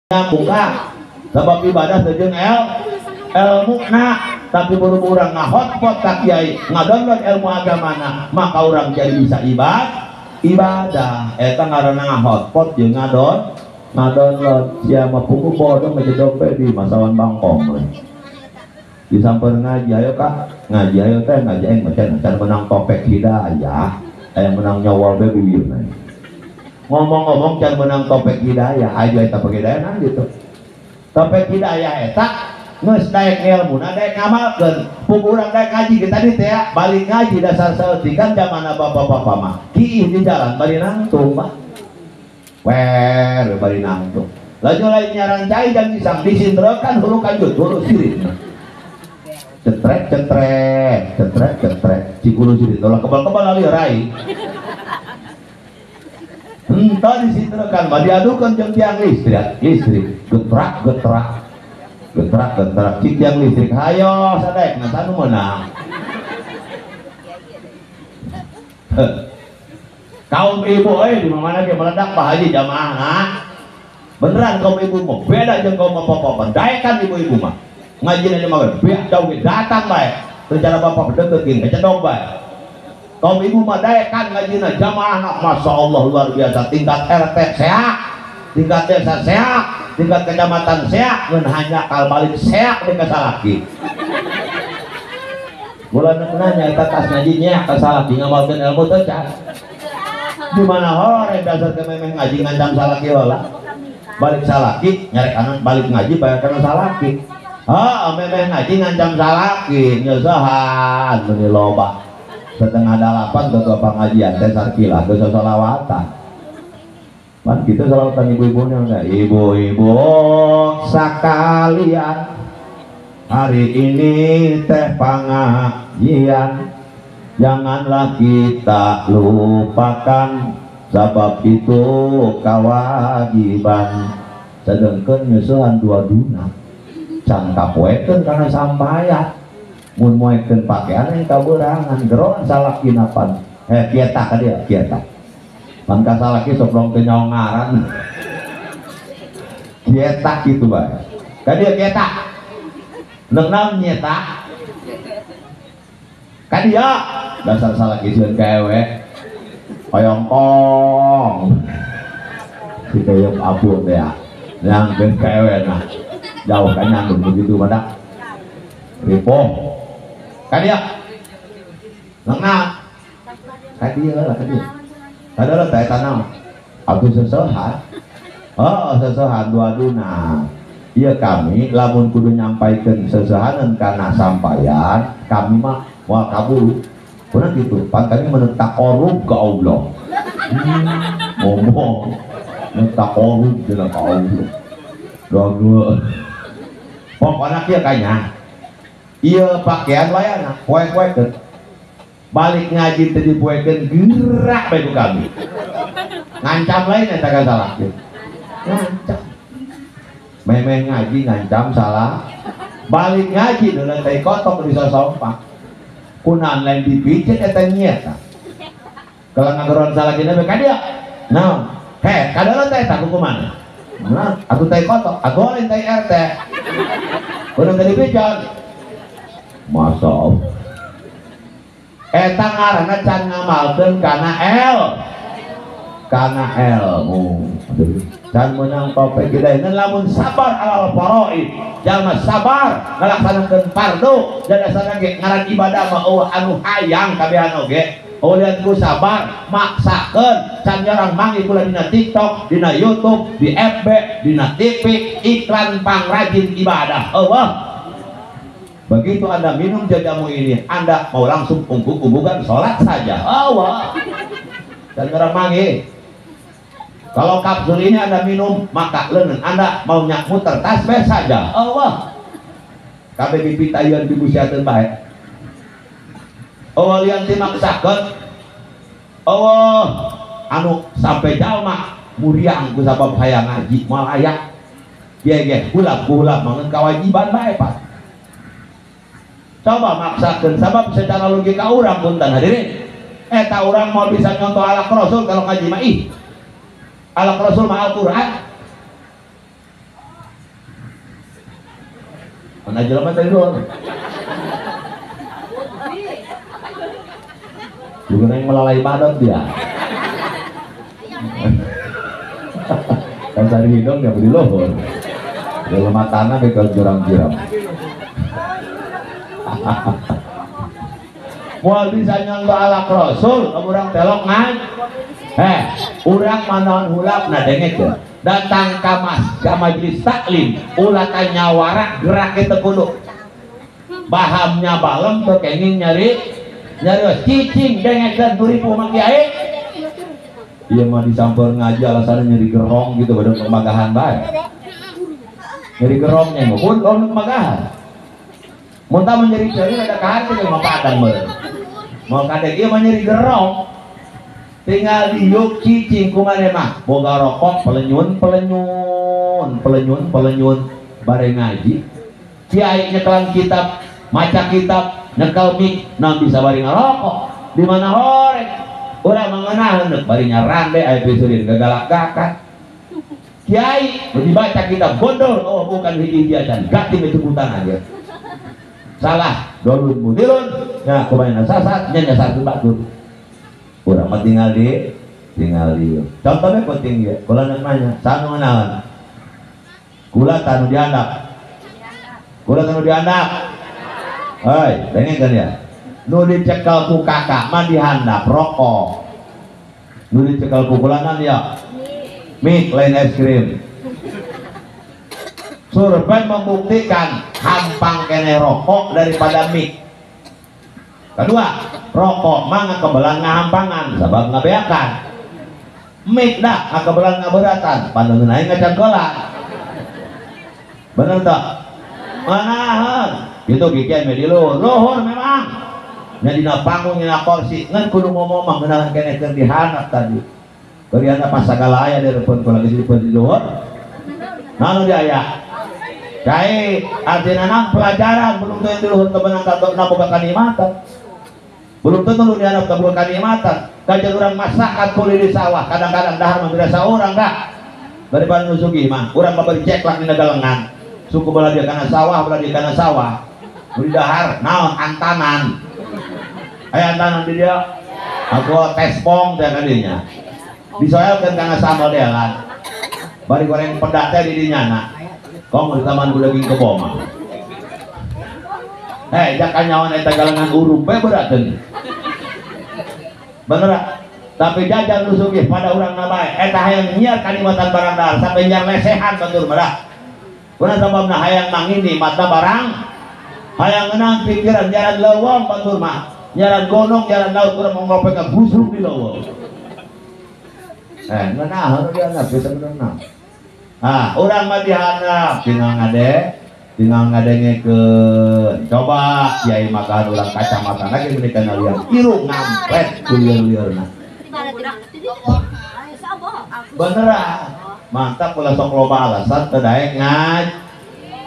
Buka sebab ibadah jeung ilmu na, tapi buru-buru urang ngahotpot ka kiai ngadownload ilmu agamana, maka urang jadi bisa ibadah. Eta ngaranna ngahotpot jeung ngadownload. Sia mah puguh bodoh ngejedog bae di masawan bangkong. Disamper ngaji ayo kak, ngaji ayo teh ngaji aing mah can menang topek hidayah, aya menang nyawal bae bibirna. Ngomong-ngomong can menang topek hidayah, aja eta topek hidayah nah gitu. Topek hidayah eta geus daek ilmuna daek ngamalkeun. Puguh urang daek ngaji ge tadi teh balik ngaji dasar saeutik kan zamana bapak-bapak mah. Kiih di jalan bari nangtung mah. Wer bari nangtung. Laju lain nyaran cai jang isang disindrokan hulu kanjut hulu sirit. Cetrek cetrek cetrek cetrek cikulu sirit ulah kebal-kebal ali rai. Entah disindrokan mah diadukan jeung tiang listrik, listrik getrak getrak getrak getrak cik tiang listrik hayo sadek nah sanu meunang. Kaum ibu euy di mana ge meledak Pak Haji jamaah nah. Beneran kaum ibu mah beda jeung kaum bapak-bapak, daekan ibu-ibu mah. Ngaji di mah beak jauh datang bae. Rencana bapak deukeut ngecedok bae. Kaum ibu mah daekan ngajina jamaah nak, masya Allah luar biasa, tingkat RT seak, tingkat desa seak, tingkat kecamatan seak, ngan hanya kal balik seak di kasalaki. Bulan nanya eta tas ngaji nyeak kasalaki ngamalkeun ilmu teh can. Di mana hore dasar teh memeh ngaji ngancam salaki heula. Balik salaki nyarek kanan, balik ngaji bayar kana salaki. Heuh memeh ngaji ngancam salaki nyeusahan meuni loba. 7:30 ketua pengajian teh sarkila geus sholawatan. Pan kitu sholawatan ibu-ibu nya, ibu-ibu sakalian hari ini teh pengajian, janganlah kita lupakan sebab itu kewajiban. Sedengkeun nyusuhan dua duna can kapoekeun kana sambayan. Mun moekeun pakaian yang kaberangan geroan salaki napan kieta ka dia kieta pan ka salaki sok dong teu nyaho ngaran kieta kitu bae ka dia kieta neung naon nyeta ka dia dasar salaki sieun ka ewe hoyongkong si keyep abu teh nyangkeun ka ewe nah jauh ka nyandung begitu mah ripoh ka dia lengah ka dia lah ka dia kadang teh tanam atuh sesehat oh sesehat dua duna iya kami lamun kudu nyampaikeun sesehanan kana sampaian kami mah moal kabur kurang gitu pan kami menentang korup ke Allah ngomong menentang korup dina ka Allah doa pokona kieu kanya iya pakaian wayana poek-poekeun balik ngaji teh dipoekeun gerak bae ku kami ngancam lain eta ka salaki ngancam memeh ngaji ngancam salah balik ngaji deuleu teh kotok di sosompak kunaon lain dipicet eta nyeta kalau ngageron salakina bae ka dia naon heh kadeuleu teh eta kumaha nah aku teh kotok aku lain teh RT kunaon teh dipicet Masya Allah eta ngaranna can ngamalkeun kana kana ilmu can meunang topek hidayah lamun sabar alal faraid jalma sabar ngalaksanakeun fardu dan dasarna ge ngaran ibadah mah eueuh anu hayang kabehan oge eueuh ku sabar maksakeun can nyorang manggih kula dina TikTok dina YouTube di FB dina TV iklan pangrajin ibadah eueuh. Begitu Anda minum jajamu ini, Anda mau langsung ungkuk-ungkukan sholat saja. Allah. Dan orang manggil. Kalau kapsul ini Anda minum, maka lengan Anda mau muter tasbih saja. Allah. Kabeh pipitayeun dibusiakeun bae. Allah lian ti maksakeun. Allah anu sampai jalma muriang ku sabab hayang ngaji moal aya. Ieu ge hulap-hulap mangan kewajiban bae Pak. Coba maksakeun sabab secara logika urang punten hadirin eta urang mau bisa nyontoh alak rasul kalau ngaji mah ih alak rasul mah Al-Qur'an. Mana jelema teh luhur. Juga yang melalai badot dia. Kan cari hidung ya beli luhur. Jelema tanah bekel jurang-jurang. Moal bisa nyanggo alak rasul, urang telok ngan. Urang manaon hulapna dengekeun. Datang ka ka majelis taklim, ulah nyawara gerak teu kudu. Bahamnya balem teu kenging nyari nyarios cicing dengekeun duripu mah kiai. Ieu mah disamper ngaji alasannya nyeri gerong gitu badan kemagahan bae. Nyeri gerongnya mah pun kalau kemagahan. Mun tah nyeri ceuri ada ka hati mah padang meureun. Mau kadek ieu mah nyeri gerong. Tinggal diuk cicing kumaha mah boga rokok pelenyun pelenyun pelenyun pelenyun bare ngaji. Kiai nyekelan kitab, maca kitab, nyekel mik, naon bisa bari ngarokok. Di mana horeng? Urang mengenah hendeuk bari nyarande aya pisurin gagalak-gakan. Kiai dibaca kitab gondol, oh bukan hiji acan, ganti itu aja. Salah, dolun mudilun, ya kumaha sasat, nya nyasar batur. Urang mah tinggal di. Contohnya penting ya, kula nanya, saha nu ngenalan? Kula tanu diandap. Kula tanu diandap. Hei, dengekeun ya. Nu dicekel ku kakak mah dihandap rokok. Nu dicekel ku kulanan ya. Mik lain es krim. Survei membuktikan hampang kene rokok daripada mik. Kedua, rokok mah ngakebelan ngahampangan sabab ngabeakan. Mik dah ngakebelan ngaberatan, pandeungeun aing ngacangkelan. Bener tak? Manahan. Gitu kikian meh di luhur. Luhur memang. Nya dina panggung dina kursi ngan kudu ngomong mah ngeunaan keneh keur dihandap tadi. Keur dihandap pas sagala aya direupeun ku lagi direupeun di luhur. Naon di aya? Cai artina naon pelajaran belum tentu di luhur teu meunang ka boga kanikmatan. Belum tentu nu dihandap teu boga kanikmatan. Kajen urang masakan kuli di sawah kadang-kadang dahar mah biasa urang dah. Daripada nu sugih mah urang mah bari ceklak dina galengan. Suku belah dia kana sawah, belah dia kana sawah. Nu dahar naon antanan. Aya antanan di dia. Aku tespong teh kadinya. Disoelkeun kana samodelan. Bari goreng pedak teh di dinya na. Kong di taman ku daging kebo mah. Jak kanyawan eta galengan urung bae beurateun. Bener tapi jajan nu sugih pada urang na bae eta hayang nyiar kanikmatan barang dahar sampai nyiar lesehan batur mah. Kuna sababna hayang mangini mata barang hayang ngeunang pikiran jalan leuweung batur mah. Jalan gunung, jalan laut urang mau ngopek ka busruk di leuweung. Ngeunah dihandap bisa ngeunah. Ah, urang mah dihandap tinggal ngadengekeun. Coba kiai makahan urang kacamata lagi meuni kana liang irung ngamplet ku lieur-lieurna. Beneran. Mantap ulah sok loba alasan teu daek ngaji.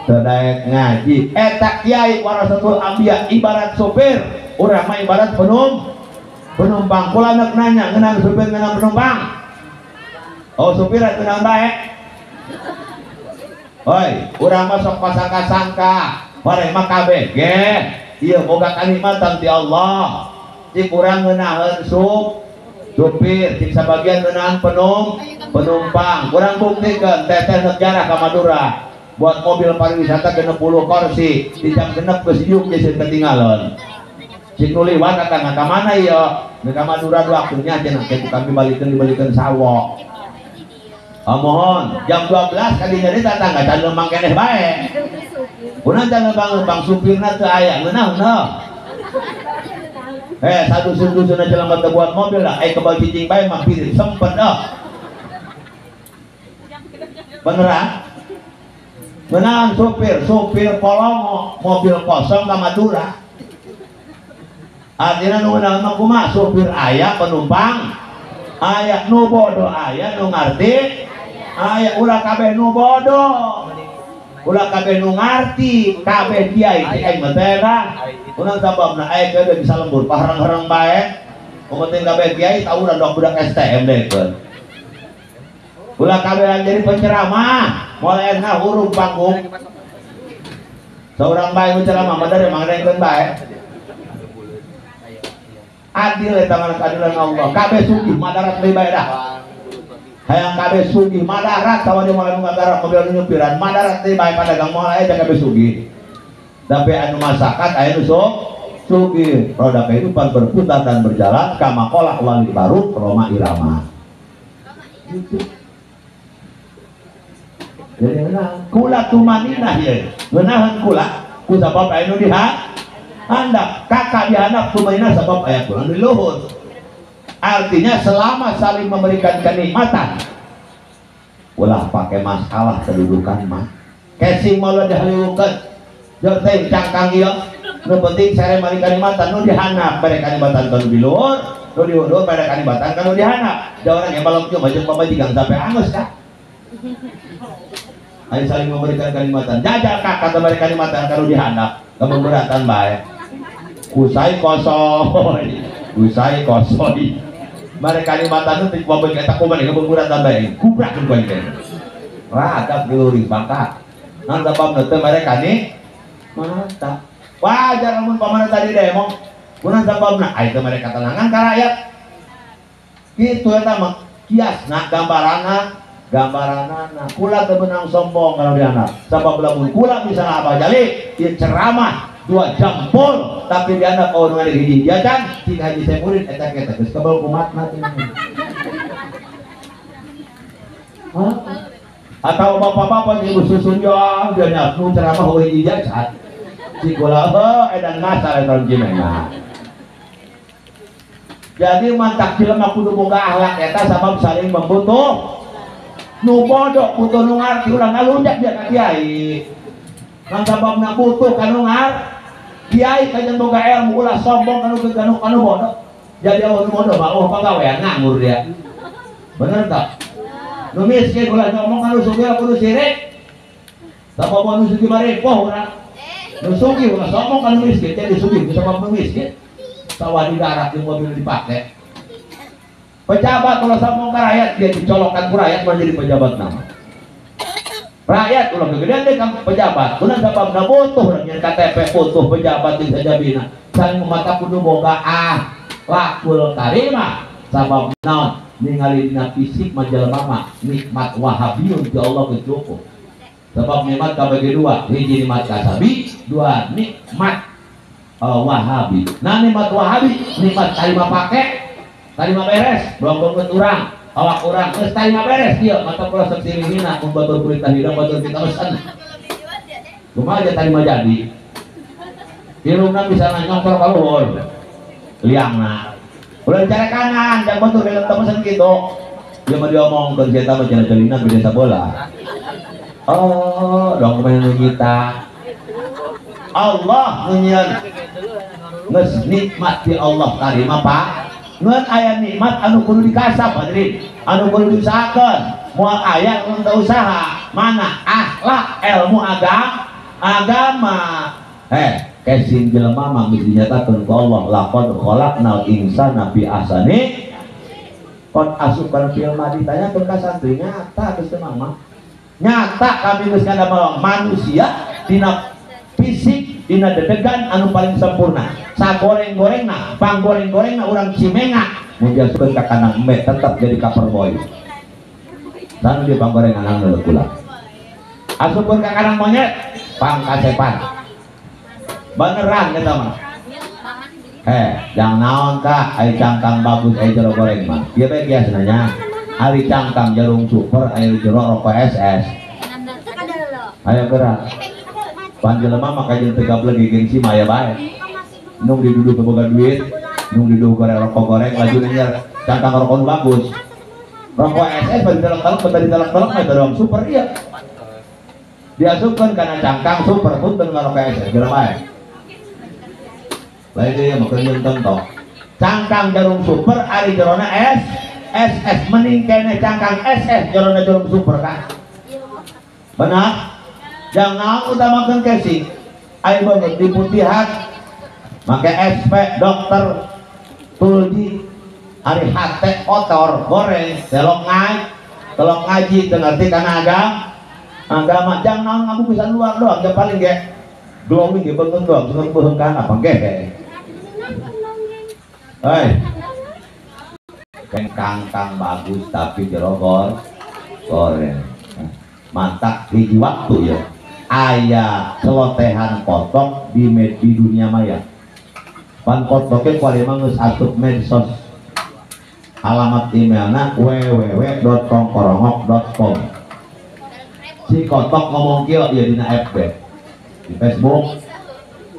Teu daek ngaji. Eta kiai warasatul anbiya ibarat sopir, urang mah ibarat penumpang. Kula nek nanya ngeunang supir ngeunang penumpang. Oh, supir atuh naon bae? Hoi, urang mah sok pasangka-sangka, bareng mah kabeh ge. Ieu boga kanikmatan ti Allah. Cik urang ngeunaheun supir, cik sabagian ngeunahan penumpang. Urang buktikeun teteh neuk jarah ka Madura. Buat mobil pariwisata 60 kursi, di jam 6 geus diuk geus ketinggalan. Cik nu liwat datang ka mana ieu? Neuk ka Madura waktunya cenah teh kami balikeun sawo. Mohon jam 12 kadinya di tetangga can lempang keneh bae. Kunaon can lempang supirna teu aya ngeunah heuh. Sadusun-dusunna jelema teu buat mobil lah, kebal cicing bae mah pirit sempet dah. Beneran? Ngeunaan supir polongo mobil kosong ka Madura. Artinya nu ngeunah mah kumaha supir aya penumpang aya nu bodoh aya nu ngarti aya ulah kabeh nu bodoh ulah kabeh nu ngarti kabeh kiai teh aing mah teh urang sababna aya geus bisa lembur pahareng-hareng bae penting kabeh kiai tau urang dok budak STM dekeun ulah kabeh jadi penceramah mulai enak huruf panggung Seorang bae nu ceramah mah dari mangdengkeun bae. Adil eta mah keadilan Allah. Kabeh sugih madarat deui bae dah. Hayang kabeh sugih madarat sawa dia moal ngagarap mobil nu nyupiran madarat deui bae padagang moal aya kabeh sugih. Tapi anu masakat aya nu sugih. Roda kehidupan berputar dan berjalan kama qala wali baru Roma Irama. Gitu. Jadi kula tumaninah ieu. Ngeunaheun kula ku sabab aya nu dihandap, kakak dihandap tumaninah sabab aya kula nu di luhur. Artinya selama saling memberikan kenikmatan, ulah pakai masalah kedudukan mah. Casing mah ulah dihaliwukeun. Jeung teh cangkang ieu, nu penting sare mari kanikmatan nu dihandap, bare kanikmatan ka nu di luhur, nu di luhur bare kanikmatan ka nu dihandap. Da urang ge balong cuma jeung pamajikan sampai angus kah. Ayo saling memberikan kalimatan. Jajal kakak memberi kalimatan kalau dihandap, keberatan bae. Kusai kosoi, kusai kosoi. Mereka kalimatan itu tidak boleh kita kuman, keberatan bae. Kubrak ku aing teh. Rada geuleuh bangka. Nang sabab teu mereka nih mata. Wajar lamun pamana tadi demo. Kunaon sababna? Ai teu mereka tenangan ka rakyat. Kitu eta mah kiasna gambaranna. Gambaranana kula teu beunang sombong kalau dihandap. Sabab lamun kula misalnya Abah Jali ieu ceramah 2 jam full tapi dihandap oh nu hiji jajan cing Haji Saifuddin eta ge geus kebel kumatna teh. Atau bapak-bapak ibu susun jauh dia nu ceramah heueuh hiji jajan. Cing kula heuh edan ngasar eta jimena. Jadi mantak jelema kudu boga akhlak eta sabab saling membutuh. Nu bodoh butuh nu ngarti ulah ngalunjak dia ka kiai. Ngan sababna butuh ka nu ngarti, kiai kajen boga ilmu ulah sombong kanu kanu bodoh. Jadi awak nu bodoh mah oh pagawean nganggur dia. Bener tak? Nu miskin ulah ngomong kanu sugih kudu sirik. Sabab nu sugih mah ripoh urang. Nu sugih ulah sombong kanu miskin jadi sugih sabab nu miskin. Sawah digarap jeung mobil dipake. Pejabat kalau sombong ke rakyat dia dicolokkan ke rakyat menjadi pejabat nama. Rakyat ulah kegedean deh kamu pejabat. Guna sababna butuh urang nyeun KTP butuh pejabat di sajabina. Saling memata kudu boga akhlakul karimah. Sabab naon ningali dina fisik mah jelema mah nikmat wahabiyun ti Allah geus cukup. Sabab nikmat kabagi dua, hiji nikmat kasabi, dua nikmat wahabi. Nah nikmat wahabi nikmat tarima pake tarima beres, belum urang, awak urang, terus tarima beres dia, mata kula sok silihina, mun batur kulitna hidung, batur kita mesen. Kumaha aja tarima jadi. Irungna bisa nyongkor ka luhur. Liangna. Ulah dicari kanan, jangan batur helm teu mesen kitu. Dia mah diomongkeun si eta mah cenah-cenahna gede sabola. Oh, dong kumaha nu nyita. Allah nu nyieun. Geus nikmat di Allah tarima Pak. Ngan aya nikmat anu kudu dikasap hadirin, anu kudu diusahakeun. Moal aya nu teu usaha, mana akhlak ilmu agama. Kesin jelema mah geus dinyatakeun ku Allah laqad khalaqnal insana fi ahsani. Qad asupan fil madi ditanyakeun ka santri nyata geus teu mah. Nyata kami geus ngadamel manusia dina fisik dina dedegan anu paling sempurna. Sagoreng-gorengna, panggoreng-gorengna urang Cimenga mun diasupkeun ka kandang embe tetep jadi cover boy. Dan di panggorengan anu kula. Asupkeun ka kandang monyet, pangkasepan. Beneran eta mah. Jangan naon kah, ai cangkang bagus ai jero goreng mah. Ieu bae kiasna nya. Ari cangkang jarum super, ai jero rokok SS. Ayo gerak. Panjelema mah kajeun teu gablek gengsi mah aya bae. Nung diduduh teu boga duit, nung diduduh goreng rokok goreng laju nyer cangkang rokok nu bagus. Rokok SS bari telek-telek bari telek-telek mah doang super iya. Diasupkeun kana cangkang super punten ka rokok SS geura bae. Lain deui mah keun tontok. Cangkang jarum super ari jerona S SS mending kene cangkang SS jerona jarum super kan. Benar? Jangan utamakan casing. Ayo banget diputihan make SP dokter tulji ari hate kotor goreng telok ngai telok ngaji teu ngerti kana agama. Jangan naon ngaku bisa luar doang ja paling ge Glowing ge beungeut doang, beungeut beheungkan apa gehe. Hei. Kangkang bagus tapi jero goreng. Mantap hiji waktu ya. Aya celotehan kotok di dunia maya. Pan kotoknya kuari mah geus asup medsos. Alamat emailna www.kongkorongok.com. Si kotok ngomong kieu ya dina FB. Di Facebook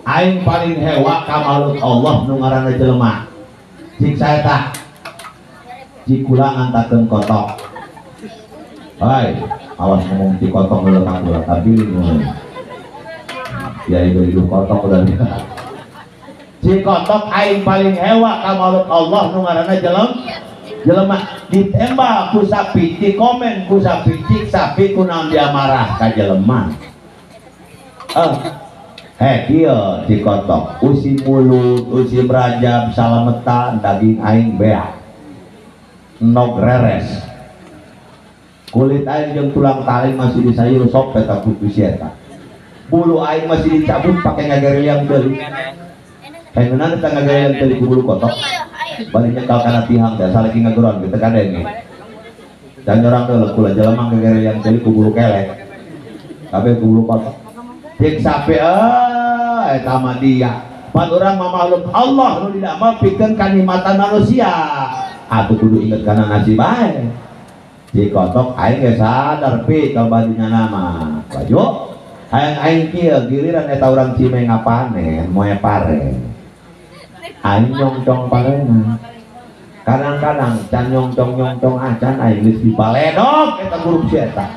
aing paling hewa ka makhluk Allah nu ngaranna jelema. Cik saya tak cik kula ngantakeun kotok. Hai, awas ngomong cik kotok dulu kang kula tapi ya ibu-ibu kotok udah. Cik kotok aing paling hewa ka makhluk Allah nu ngaranna jelema ditembak ku sapi, dikomen ku sapi, cik sapi kunaon dia marah ka jelema. Hei kieu cik kotok, usim mulut, usim rajab, salametan daging aing beak. Nog reres. Kulit aing jeung tulang taling masih disayur sop eta putus eta. Bulu aing masih dicabut pakai ngagereliang deui. Kayak eta ngagereliang deui ku bulu kotok. Bari nyekel kana tihang teh salaki ngageron kitu kadenge. Dan orang teh kula jelema ngagereliang deui ku bulu kelek. Kabeh ku bulu kotok. Cik sapi eta mah dia. Pan urang mah makhluk Allah nu didamel pikeun kanikmatan manusia. Atuh kudu inget kana nasib bae. Cik kotok aing ge sadar pi ka bajunya nama. Baju hayang aing kieu giliran eta urang Cimeng ngapanen moe pare. Aing nyongcong parena. Kadang-kadang can nyongcong-nyongcong acan aing geus dipaledog eta grup si eta.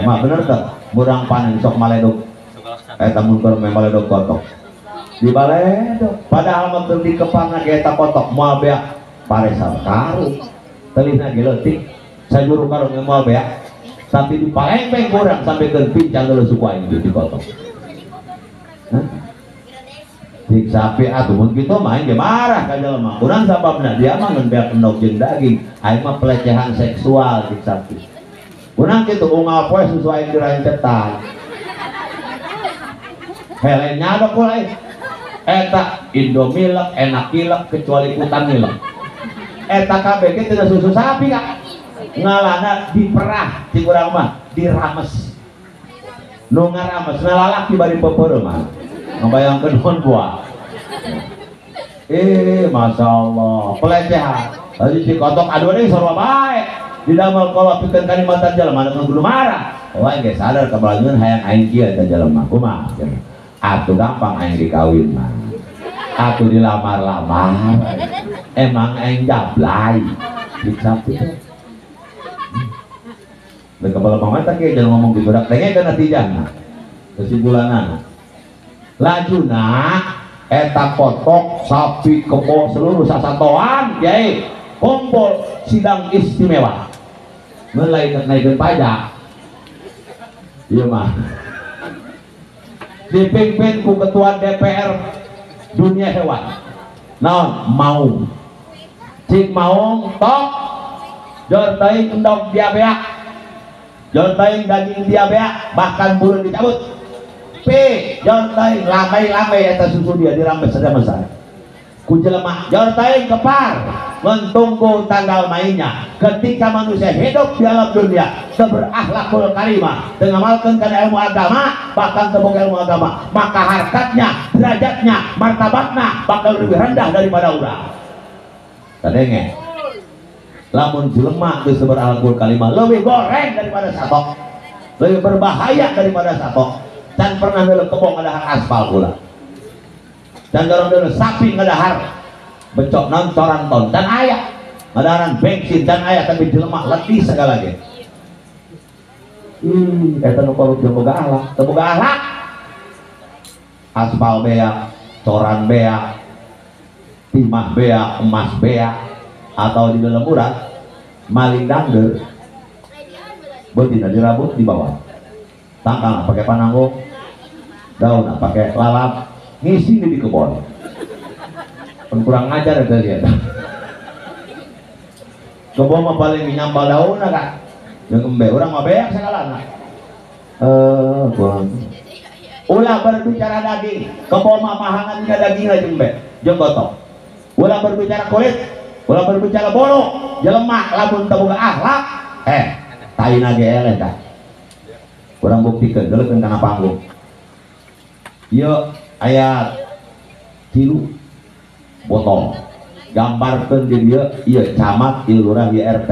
Mak bener teu? Murang panen sok maledog. Eta mun keur maledog kotok. Dibaledog. Padahal mah teu dikepangna ge eta kotok moal beak pare sakarung. Telina ge leutik sajuru karung ge moal beak. Tapi dipalempeng kurang sampai ke pincang dulu suku aing di kotok. Hah? Cik sapi atuh mun kitu mah aing ge marah ka jelema. Kurang sababna dia mah ngeun beak endog jeung daging. Aing mah pelecehan seksual cik sapi. Kurang kitu unggal poe susu aing dirancetan. Hele nyadok kula aing. Eta Indomilk enak kilek kecuali kutan milek. Eta kabeh ge tina susu sapi kak. Ngalana diperah cik urang mah dirames. Nu ngarames lalaki bari peupeureuh mah. Ngabayangkeun mun buah. Masya Allah pelecehan. Tadi si kotok aduh deui sarua bae. Didamel kolot pikeun kanikmatan jelema nu kudu marah. Oh aing ge sadar kabalanjeun hayang aing kieu eta jelema. Kumaha? Atuh gampang aing dikawin mah. Atuh dilamar-lamar. Emang aing jablay. Dicap teh. Da kepala pamata kieu jangan ngomong gitu dak dengekeun natijahna. Kesimpulanana. Lajuna eta kotok sapi kebo seluruh sasatoan kiai kumpul sidang istimewa. Mun lain naikeun pajak. Ieu mah dipimpin ku ketua DPR dunia hewan. Naon maung. Cik maung tok jor teuing endog dia beak. Jor teuing daging dia beak bahkan bulu dicabut. P jor teuing lambai-lambai eta susu dia dirambes sadamasa. Ku jelema jor teuing kepar mentunggu tanggal mainnya. Ketika manusia hidup di alam dunia berakhlakul karimah, mengamalkan kana ilmu agama, bahkan teu ilmu agama, maka harkatnya, derajatnya, martabatna bakal lebih rendah daripada urang. Kadenge. Lamun jelema geus berakhlakul karimah lebih goreng daripada satok, lebih berbahaya daripada satok. Dan pernah ngeuleuh kebong ngadahar aspal pula. Dan dorong dulu sapi ngadahar becok non coran ton dan aya ngadaharan bensin dan aya tapi jelema letih segala ge. Eta nu korup jeung boga akhlak, teu boga akhlak. Aspal beak, coran beak, timah beak, emas beak, atau di dalam urat maling dangdeur beutina dirabut di bawah. Tangkal pakai pananggung, daun pakai lalap, ngisi di kebon. Kurang ajar eta dia. Kebon mah paling nyampal daun kak. Jeung embe urang mah beak sakalana. Kurang. Ulah berbicara daging, kebo mah mahangan dina daging lah jeung be, jeung gotok. Ulah berbicara kulit, ulah berbicara bolu, jelema lamun teu boga akhlak, taina ge eleh tah. Urang buktikeun geuleukeun kana panggung. Ieu aya 3 botol. Gambarkeun di dieu ieu camat, ieu lurah, ieu RT.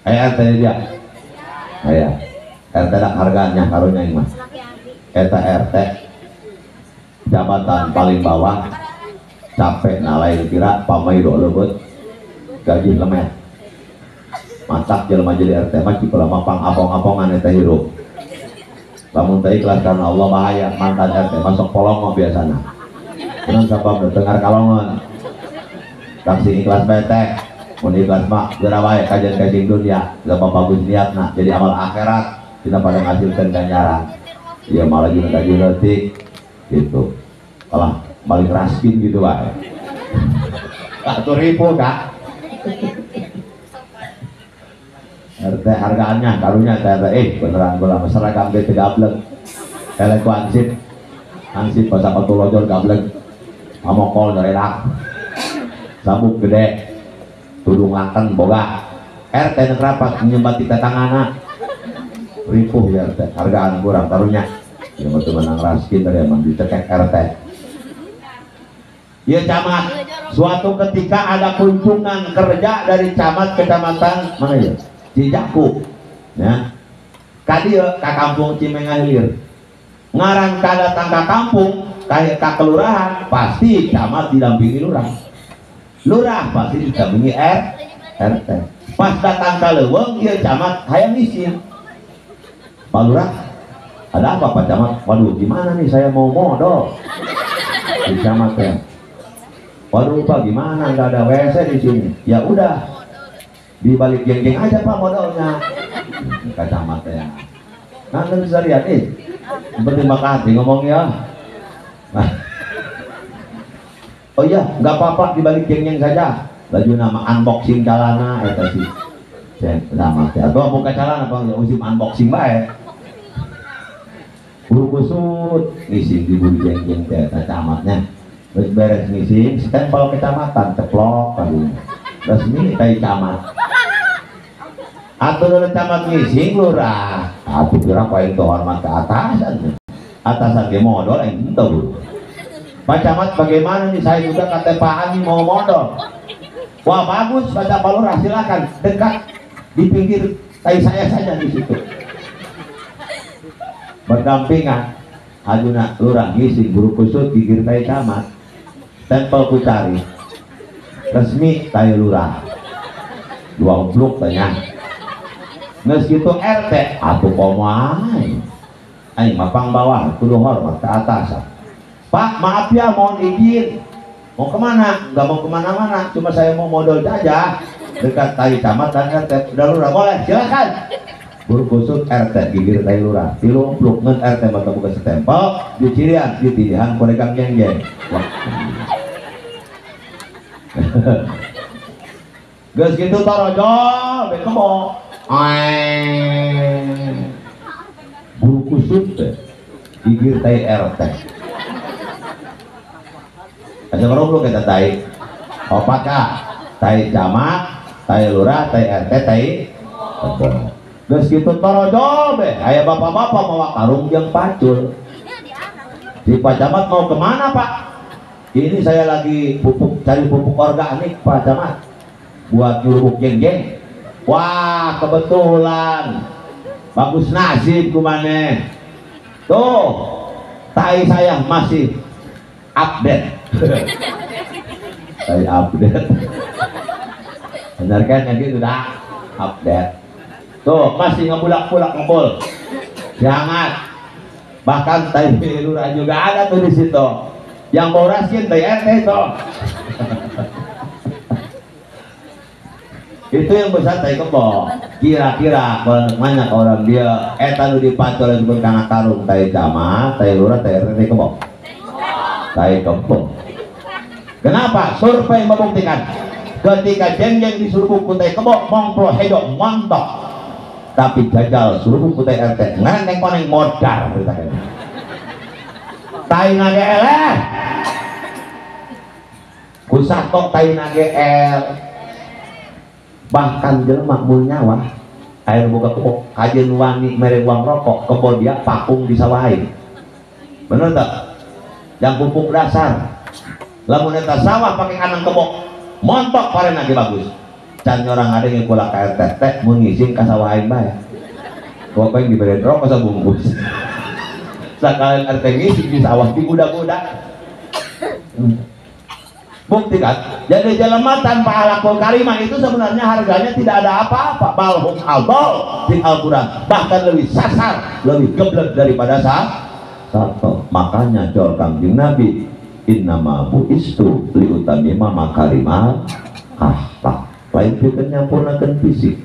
Aya RT di dia. Aya. RT dak harganya karunya ieu mah. Eta RT jabatan paling bawah, capek nalain kira pamai do leubeut, gaji lemet. Matak jelema jadi RT mah cipela mah pang apong-apongan eta hirup. Lamun teh ikhlas karena Allah bahaya, mantan RT masuk polongo biasana. Kunaon sabab dengar kalongon. Taksi ikhlas bae teh, mun ikhlas mah geura wae kajian kajing dunia, sabab bagus niatna jadi amal akhirat, tidak pada ngasilkeun ganjaran. Iya malah juga gaji leutik gitu. Alah paling raskin gitu wae. Atuh ribu kak. RT hargaannya karunya RT beneran bola seragam ge teu gablek. Elek ku ansip. Ansip basa patu lojor gablek. Pamokol daredak. Sabuk gede. Tudung laken boga. RT nu rapat nyembati tetangana. Ripuh ya RT, hargaan kurang karunya. Ya mah teu menang raskin dari emang ditekek RT. Ya camat, suatu ketika ada kunjungan kerja dari camat kecamatan mana ya? Cijaku. Ya. Ka dieu ka kampung Cimenga Hilir. Ngaran ka datang ka kampung, ka kelurahan, pasti camat didampingi lurah. Lurah pasti didampingi RT. Pas datang ka leuweung ieu camat hayang ngisi. Pak Lurah, ada apa Pak Camat? Waduh, gimana nih saya mau modal di camat ya. Waduh Pak, gimana nggak ada WC di sini? Ya udah, di balik geng-geng aja Pak modalnya. Ke camat ya. Nah, bisa lihat nih, berterima kasih ngomong ya. Nah. Oh iya, nggak apa-apa di balik geng-geng saja. Laju nama unboxing calana, eta sih. Camat ya. Atau buka calana apa ya usim unboxing bae. Buru kusut ngising di buru jeng-jeng teh camatnya. Terus beres ngising, stempel kecamatan ceplok kadunya. Resmi tai camat. Atuh dulu camat ngising lurah. Atuh kira paling hormat ke atasan. Atasan ge modal aing henteu buru. Pak Camat bagaimana nih saya juga katepaan nih mau modal. Wah bagus Pak Camat lurah silakan dekat di pinggir tai saya saja di situ. Berdampingan hajuna lurah ngising buru kusut gigir tai camat tempel ku cari resmi tai lurah dua blok tanya geus kitu RT atuh komo aing aing mah pang bawah kudu hormat ke atas. Pak maaf ya mohon izin mau kemana? Nggak mau kemana-mana cuma saya mau modal saja dekat tai camat dan RT. Udah lurah boleh silakan. Buru kusut RT gigir tai lurah tilu pluk ngan RT mata buka stempel di cirian di tilihan korekang geng-geng. Geus kitu torojol be kebo. Buru kusut teh gigir tai RT. Asa ngeroblok eta tai. Opat ka tai camat, tai lurah, tai RT, tai kebo. Geus kitu torojol be aya bapak-bapak mawa karung jeung pacul. Di Pak Camat mau kemana Pak? Ini saya lagi pupuk cari pupuk organik Pak Camat buat nyurubuk jeng-jeng. Wah kebetulan bagus nasib kumane. Tuh tai saya masih update. Tai update. Benar kan yang gitu dah update. Tuh masih ngebulak-bulak ngebul. Jangan. Bahkan tai lurah juga ada tuh di situ. Yang bau raskin tai RT tuh. Itu yang besar tai kebo. Kira-kira kalau banyak orang dia eta nu dipacol disebut kana karung tai camat, tai lurah, tai RT, tai kebo. Tai kebo. Kenapa? Survei membuktikan ketika jeng-jeng disuruh ku tai kebo mongpro hejo montok. Tapi jajal suruh ku tai RT ngareng koneng modar. Taina ge eleh. Ku sato taina ge el. Bahkan jelema mun nyawa aya nu boga kebo kajeun wani mere uang rokok kebo dia pakung di sawah aing. Bener teu? Jang pupuk dasar. Lamun eta sawah pake kandang kebo montok parena ge bagus. Can nyorang ada yang kula ka RT teh mun ngising ka sawah aing bae. Kok yang diberi rokok sabungkus. Sakalian RT ngising di sawah di kuda-kuda. Bukti kan? Jadi jelema tanpa akhlakul karimah itu sebenarnya harganya tidak ada apa-apa. Balhum adol di Al-Quran, bahkan lebih sasar, lebih geblek daripada sato. Makanya jol Kangjeng Nabi, innama bu'istu liutamima makarimal akhlak. Lain pikeun nyampurnakeun fisik,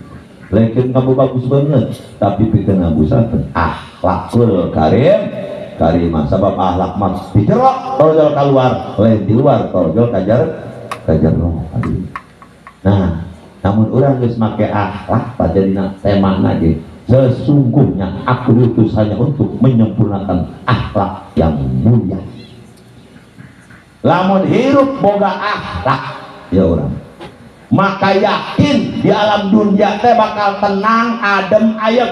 lain kamu bagus banget, tapi pikeun ngabusakeun akhlakul karim. Karimah sebab akhlak mah di jero torjol keluar, lain di luar torjol kajar kajero. Nah, namun orang geus make akhlak tak jadi tema ge. Sesungguhnya aku diutus hanya untuk menyempurnakan akhlak yang mulia. Lamun hirup boga akhlak ya orang, maka yakin di alam dunia teh bakal tenang, adem, ayem.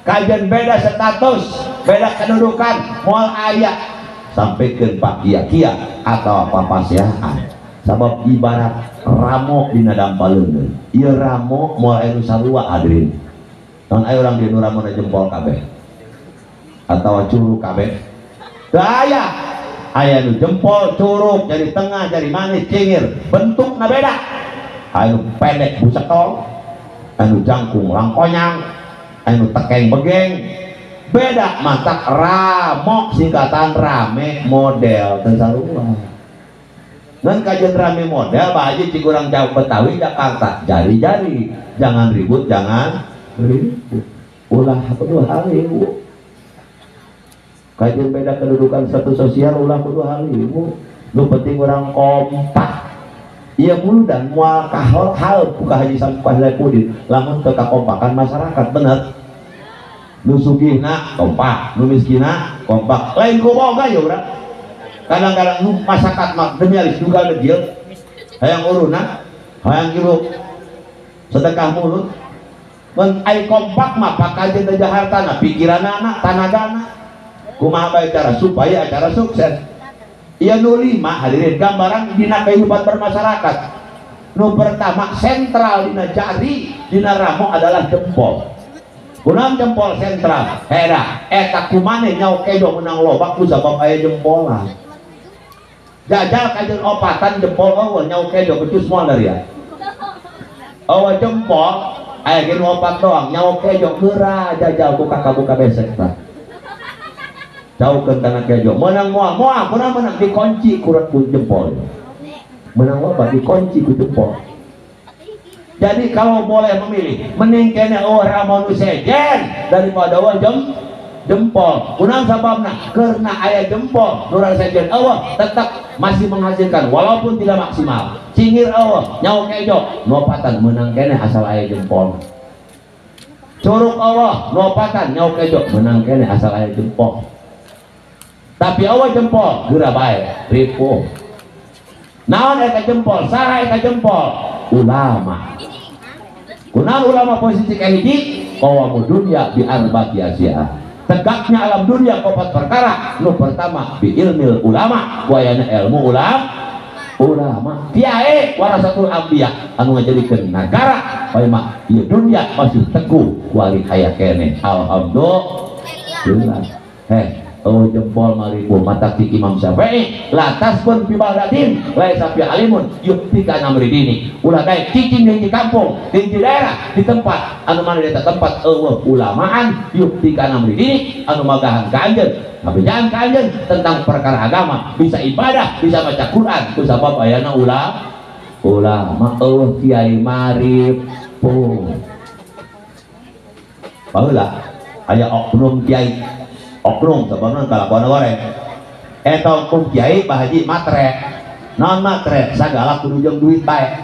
Kajian beda status, beda kedudukan, moal aya sampaikan Pak Kia Kia atau apa pasiaan. Sabab ibarat ramo dina dampaleungeun. Ieu ramo moal aya nu sarua hadirin. Naon aya urang di nu ramona jempol kabeh atawa curug kabeh. Teu aya. Aya nu jempol, curug, jari tengah, jari manis, cingir, bentukna beda. Aya nu pendek busetol, aya nu jangkung langkonyang, anu tekeng begeng, beda. Matak ramok singkatan rame model teu sarua. Ngan kajian rame model Pak Haji cik urang jauh Betawi Jakarta jari-jari, jangan ribut, jangan ribut, ulah kudu haliwu. Kajian beda kedudukan satu sosial ulah kudu haliwu. Nu penting urang kompak. Iya mulu dan mual kahol hal buka haji sampai kudin lamun teu kakompakan masyarakat bener. Nu sugihna kompak, nu miskina kompak. Lain ku boga ya urang. Kadang-kadang nu masyarakat mah demi alis duga degil. Hayang uruna, hayang hirup sedekah mulut. Mun ai kompak mah pakajeun teh hartana, pikiranana, tanagana. Kumaha bae cara supaya acara sukses. Iya nu lima hadirin gambaran dina kehidupan bermasyarakat. Nu pertama sentral dina jari dina ramo adalah jempol. Kunaon jempol sentral? Hera eta kumane nyaho kejo menang loba ku sabab aya jempolan. Jajal kajeun opatan jempol eueuh nyaho kejo becus moal dari ya. Eueuh jempol aya ge nu opat doang nyaho kejo geura jajal ku kakabuka besek tah. Jauhkan tanah kejo menang moal moal menang menang dikunci kurat ku jempol, menang apa dikunci ku jempol. Jadi kalau boleh memilih mending kene orang mau sejen daripada wah jempol. Kunang sababna karena aya jempol nurang sejen Allah tetap masih menghasilkan walaupun tidak maksimal. Cingir Allah nyawa kejo nopatan menang kene asal aya jempol. Curug Allah nopatan nyawa kejo menang kene asal aya jempol. Tapi awal jempol geura bae ripuh. Naon eta jempol? Saha eta jempol? Ulama. Kunaon ulama posisi kahiji? Qawamu dunya bi arba'ati asya. Tegaknya alam dunia opat perkara. Nu pertama bi ilmil ulama, wayana ilmu ulama. Kiai warasatul anbiya anu ngajadikeun nagara bae mah ieu dunia masih teguh kuali aya keneh. Alhamdulillah. Heh. Oh jempol maribu mata ti Imam Syafi'i latas pun fi baldatin laisa fi alimun yuktika amri dini. Ulah daek cicing di kampung di daerah di tempat anu mana eta tempat eueuh ulamaan yuktika amri dini anu magahan ka anjeun ngabejaan ka anjeun tentang perkara agama, bisa ibadah, bisa baca Quran ku sabab ayana ulama eueuh kiai maribu. Baheula aya oknum kiai oknum sababna kalakuan goreng eta oknum kiai Pak Haji matre naon matre sagala kudu jeung duit bae.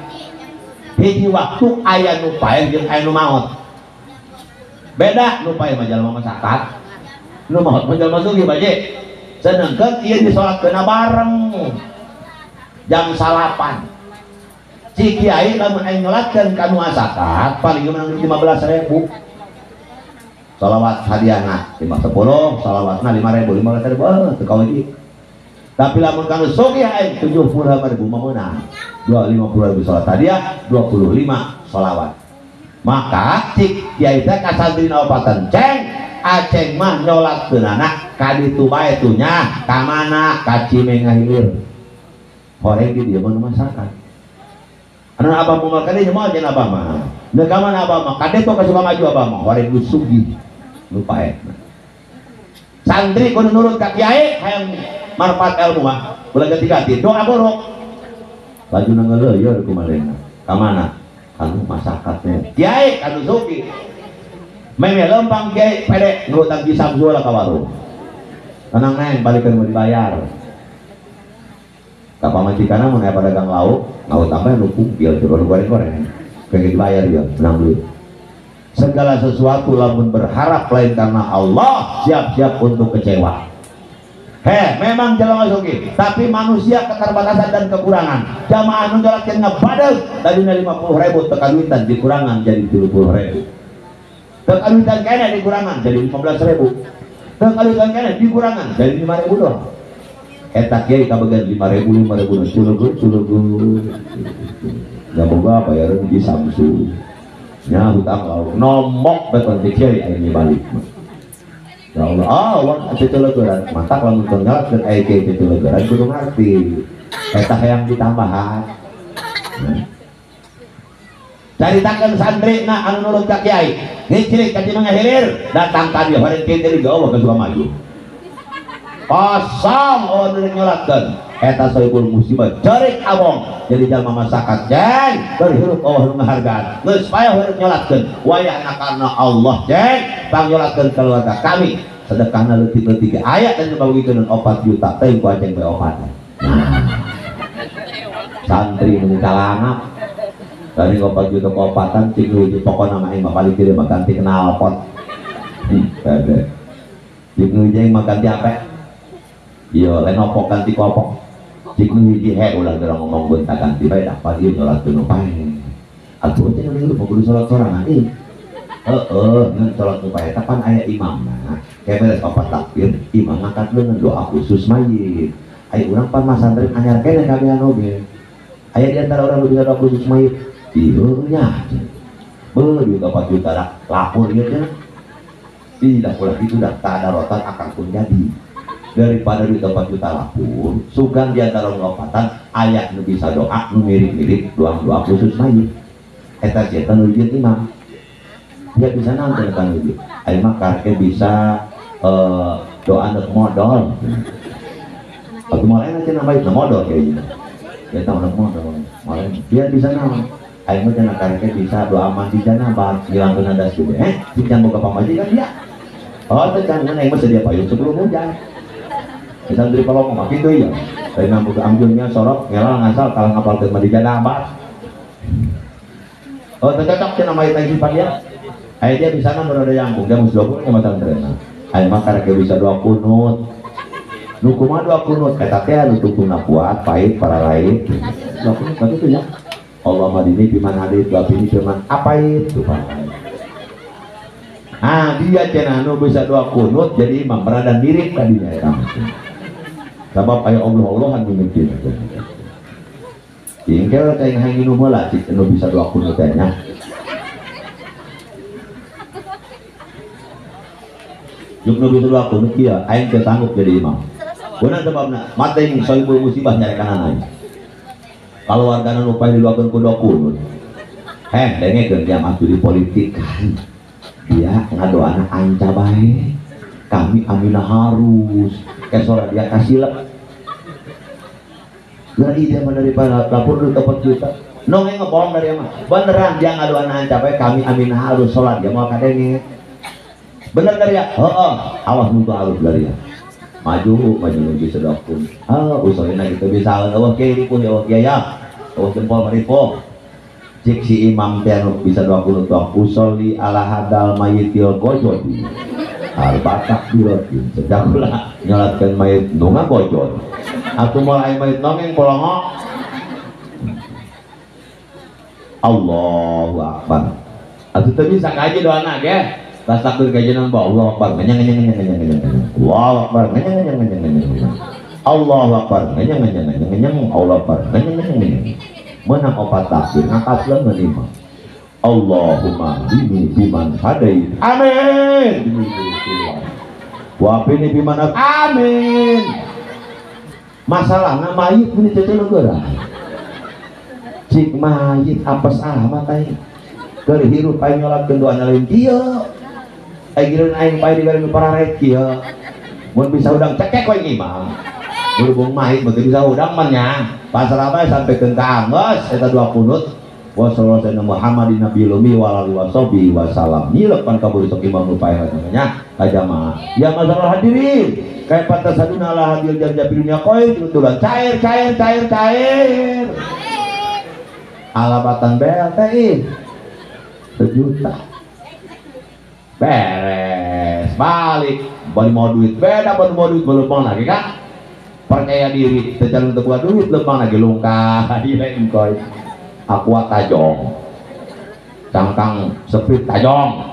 Hiji waktu aya nu paeh jeung aya nu maot beda. Nu paeh mah jalma masakat, nu maot mah jalma sugih Pak Haji. Sedengkeun ieu disolatkeunna bareng jam 9. Si kiai lamun aing nyolatkeun ka nu masakat paling menang 15.000. Salawat hadiahna 510, salawatna 5.000, 15.000 teu kawiji. Tapi lamun kanu sugih aing 75.000 mah meunang. 250.000 salat hadiah, 25 salawat. Maka cik kiai teh ka santrina opatan, "Ceng, aceng mah nyolatkeunana ka ditu bae tuh nya, ka mana? Ka Cimengahilir." Horeng di dieu mah masakan. Anu abah mau makan dia mau jeung abah mah. Deuk ka mana abah mah? Ka ditu ka Sukamaju abah mah, horeng nu sugih. Lupa ya. Santri kudu nurut ka kiai hayang manfaat ilmu mah. Ulah ganti-ganti, doa borok. Laju ngeuleuh kumalena. Ka mana? Kanu masakatnya. Kiai kanu sugih. Meme lempang kiai pede ngutang di Samsul ka warung. Tenang neng, balikeun mau dibayar. Ka pamajikanna mun aya pedagang lauk, ngahutang bae nu kumpil goreng-goreng. Pengen dibayar dia, menang duit. Segala sesuatu lamun berharap lain karena Allah, siap-siap untuk kecewa. Heh, memang jelema sugih, tapi manusia keterbatasan dan kekurangan. Jamaah nu nyolatkeun ngebadeug, tadina 50.000 teu kaduitan dikurangan jadi 70.000. Teu kaduitan keneh dikurangan jadi 15.000. Teu kaduitan keneh dikurangan jadi 5.000 doang. Eta kiai kabagian 5.000 5.000 culugur culugur. Ya boga bayaran di Samsu. Nya hutang lauk nomok beton di kiai aing balik. Ya Allah, ah uang cecelegeran, mantap lamun teu nyalatkeun aya kiai cecelegeran kudu ngarti. Eta hayang ditambahan. Caritakeun santrina anu nurut ka kiai, ngicilik ka Cimengahilir, datang ka dieu horeng kiai teh digawa ka Sukamaju. Kosong oh nu nyolatkeun. Eta sohibul musibah cerik abong jadi jalma masakat jeng berhirup Allah nu ngahargaan geus payah hirup nyolatkeun wayahna karena Allah jeng pangyolatkeun keluarga kami sedekahna leutik-leutik aya dan dibagikeun 4 juta teh ku aceng bae opat. Nah, santri nu calangap dari 4 juta ke opatan cing hiji pokona mah aing mah balik deui mah ganti knalpot. Bebe. Cing hiji aing mah ganti apa? Iya, Lenovo ganti kopok. Cik nu hiji he ulah geura ngomong gonta ganti bae dah pagi nyolat nu pae. Atuh teh nu kudu salat sorangan ieu. Heeh, ngan salat nu pae eta pan aya imamna. Kayak beres opat takbir, imam ngangkat leungeun doa khusus mayit. Aya urang pan masantren anyar keneh kabehan oge. Aya di antara urang nu bisa doa khusus mayit. Ieu nya. Beuh duit 4 juta dah lapor ieu teh. Ih, dah ulah kitu dah tak ada rotan akang pun jadi. Daripada duit 4 juta lapur, sugan di antara ngopatan ayat nu bisa doa nu mirip-mirip doa-doa khusus mayit. Eta sia nu jeung imam. Dia bisa naon teh kan ieu. Aya mah kareke bisa doa nu modal. Atuh moal enak cenah mayit nu modal kayaknya. Eta nu modal. Moal dia bisa naon. Aya mah cenah kareke bisa doa mandi janabah, ngilangkeun hadas gede. Cik boga pamajikan dia. Oh, teh kan aing mah sedia payung sebelum hujan. Santri kalau ngomong gitu ya, dari nambah ke amjunnya sorok ngelal ngasal kalau ngapal ke mandi janabah. Oh, tercocok sih nama itu sifat dia. Ayah dia bisa nang berada yangkung, dia mesti 20 sama santri. Ayah mah karena bisa doa kunut. Nu kumaha doa kunut? Eta teh anu tungtungna kuat, pahit, para lain. Doa kunut tapi itu ya. Allah madini piman hadit, doa ini piman apa itu para lain. Ah, dia cenah nu bisa doa kunut jadi imam berada mirip tadinya eta. Sabab aya Allah-Allahan mimpi. Ingkel teh hayang nginum heula cik nu bisa doa kunut teh nya. Juk nu bisa doa kunut kieu aing teu sanggup jadi imam. Kunaon sebabna? Mate sohibul musibah nyarekanana aing. Kaluargana nu paeh didoakeun ku doa kunut. Heh, dengekeun dia mah di politik. Dia ngadoana anca bae. Kami aminah harus. Kesora dia kasih lep. Lagi dia mah daripada lapor duit 4 juta. Nong ngebohong dari mah. Beneran dia ngadoana anca bae kami aminah harus salat dia mau kadenge. Bener dari ya? Heeh, awas mutu alus dari ya. Maju, maju nuju sedokun. Ah, usulina gitu bisa eueuh kiai pun ya kiai ya. Eueuh jempol maripo. Cik si imam teh anu bisa doa kunut doa usolli ala hadal mayitil gojodi. Arba takbiratin sejak kula nyolatkeun mayit nu ngagojon atuh moal aya mayit nongeng polongo. Allahu akbar. Atuh teu bisa kaji doana ge. Tas takbir kajian ba Allahu akbar ngenyang ngenyang ngenyang ngenyang. Allahu akbar ngenyang ngenyang ngenyang ngenyang. Allahu akbar ngenyang ngenyang ngenyang ngenyang. Allahu akbar ngenyang ngenyang ngenyang. Menang opat takbir ngangkat leungeun lima. Allahumma dini biman hadait. Amin. Wa bini biman amin. Masalahna mayit meni cecel geura. Cik mayit apes amat aing. Keur hirup aing nyolatkeun doana lain kieu. Aing gireun aing pae dibere nu pararek kieu. Mun bisa udang cekek we imam. Berhubung mayit mah teu bisa udang mah nya. Pasrah bae sampikeun ka anggeus eta dua kunut. Wa sallallahu alaihi Muhammadin nabiyil ummi wa alihi washabihi wasallam. Nyilepan kabur sok imam nu pae nya ka jamaah. Ya masalah hadirin, kaifa tasaduna ala hadil jannah dunya qaid tulan cair cair cair cair. Alabatan BLTI sejuta. Beres, balik bari mau duit beda bari mau duit belum lagi kak. Percaya diri, teu buat duit lempang lagi lungkah di lain koi. Aqua tajong, cangkang sepit tajong,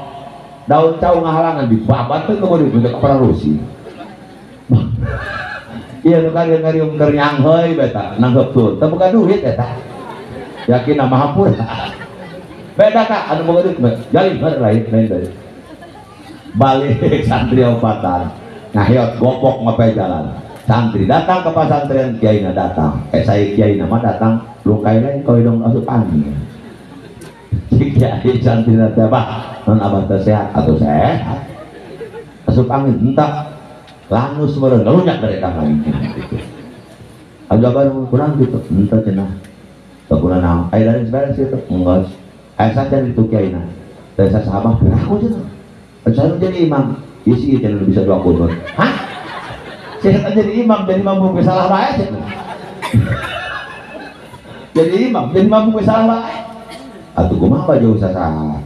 daun cau ngahalangan dibabat tuh kemudian untuk pararusi. Iya nu kariung kariung keur nyangheui beta nanggep tuh, teu boga duit eta. Yakin nama hampura. Beda kak, anu boga duit jalin lain lain dari. Balik santri opatan, ngaheot gopok ngapai jalan. Santri datang ke pesantren, kiai na datang. Saya kiai nama datang, lungkai lain kau hidung asup angin. Kiai santri nanti apa? Non abah teh sehat atau sehat? Asup angin entah. Lanus meureun ngelunyak dari lagi. Aja baru kurang gitu, entah cenah. Teu kurang naon? Aya dari beres itu, enggak. Aya saja itu kiai na. Dari sahabat aku cenah. Saya jadi imam, isi cenah bisa dua kunut. Hah? Saya jadi imam, jadi mampu salah bae cenah. Jadi imam, jadi mampu salah bae. Atuh kumaha baju sasaha.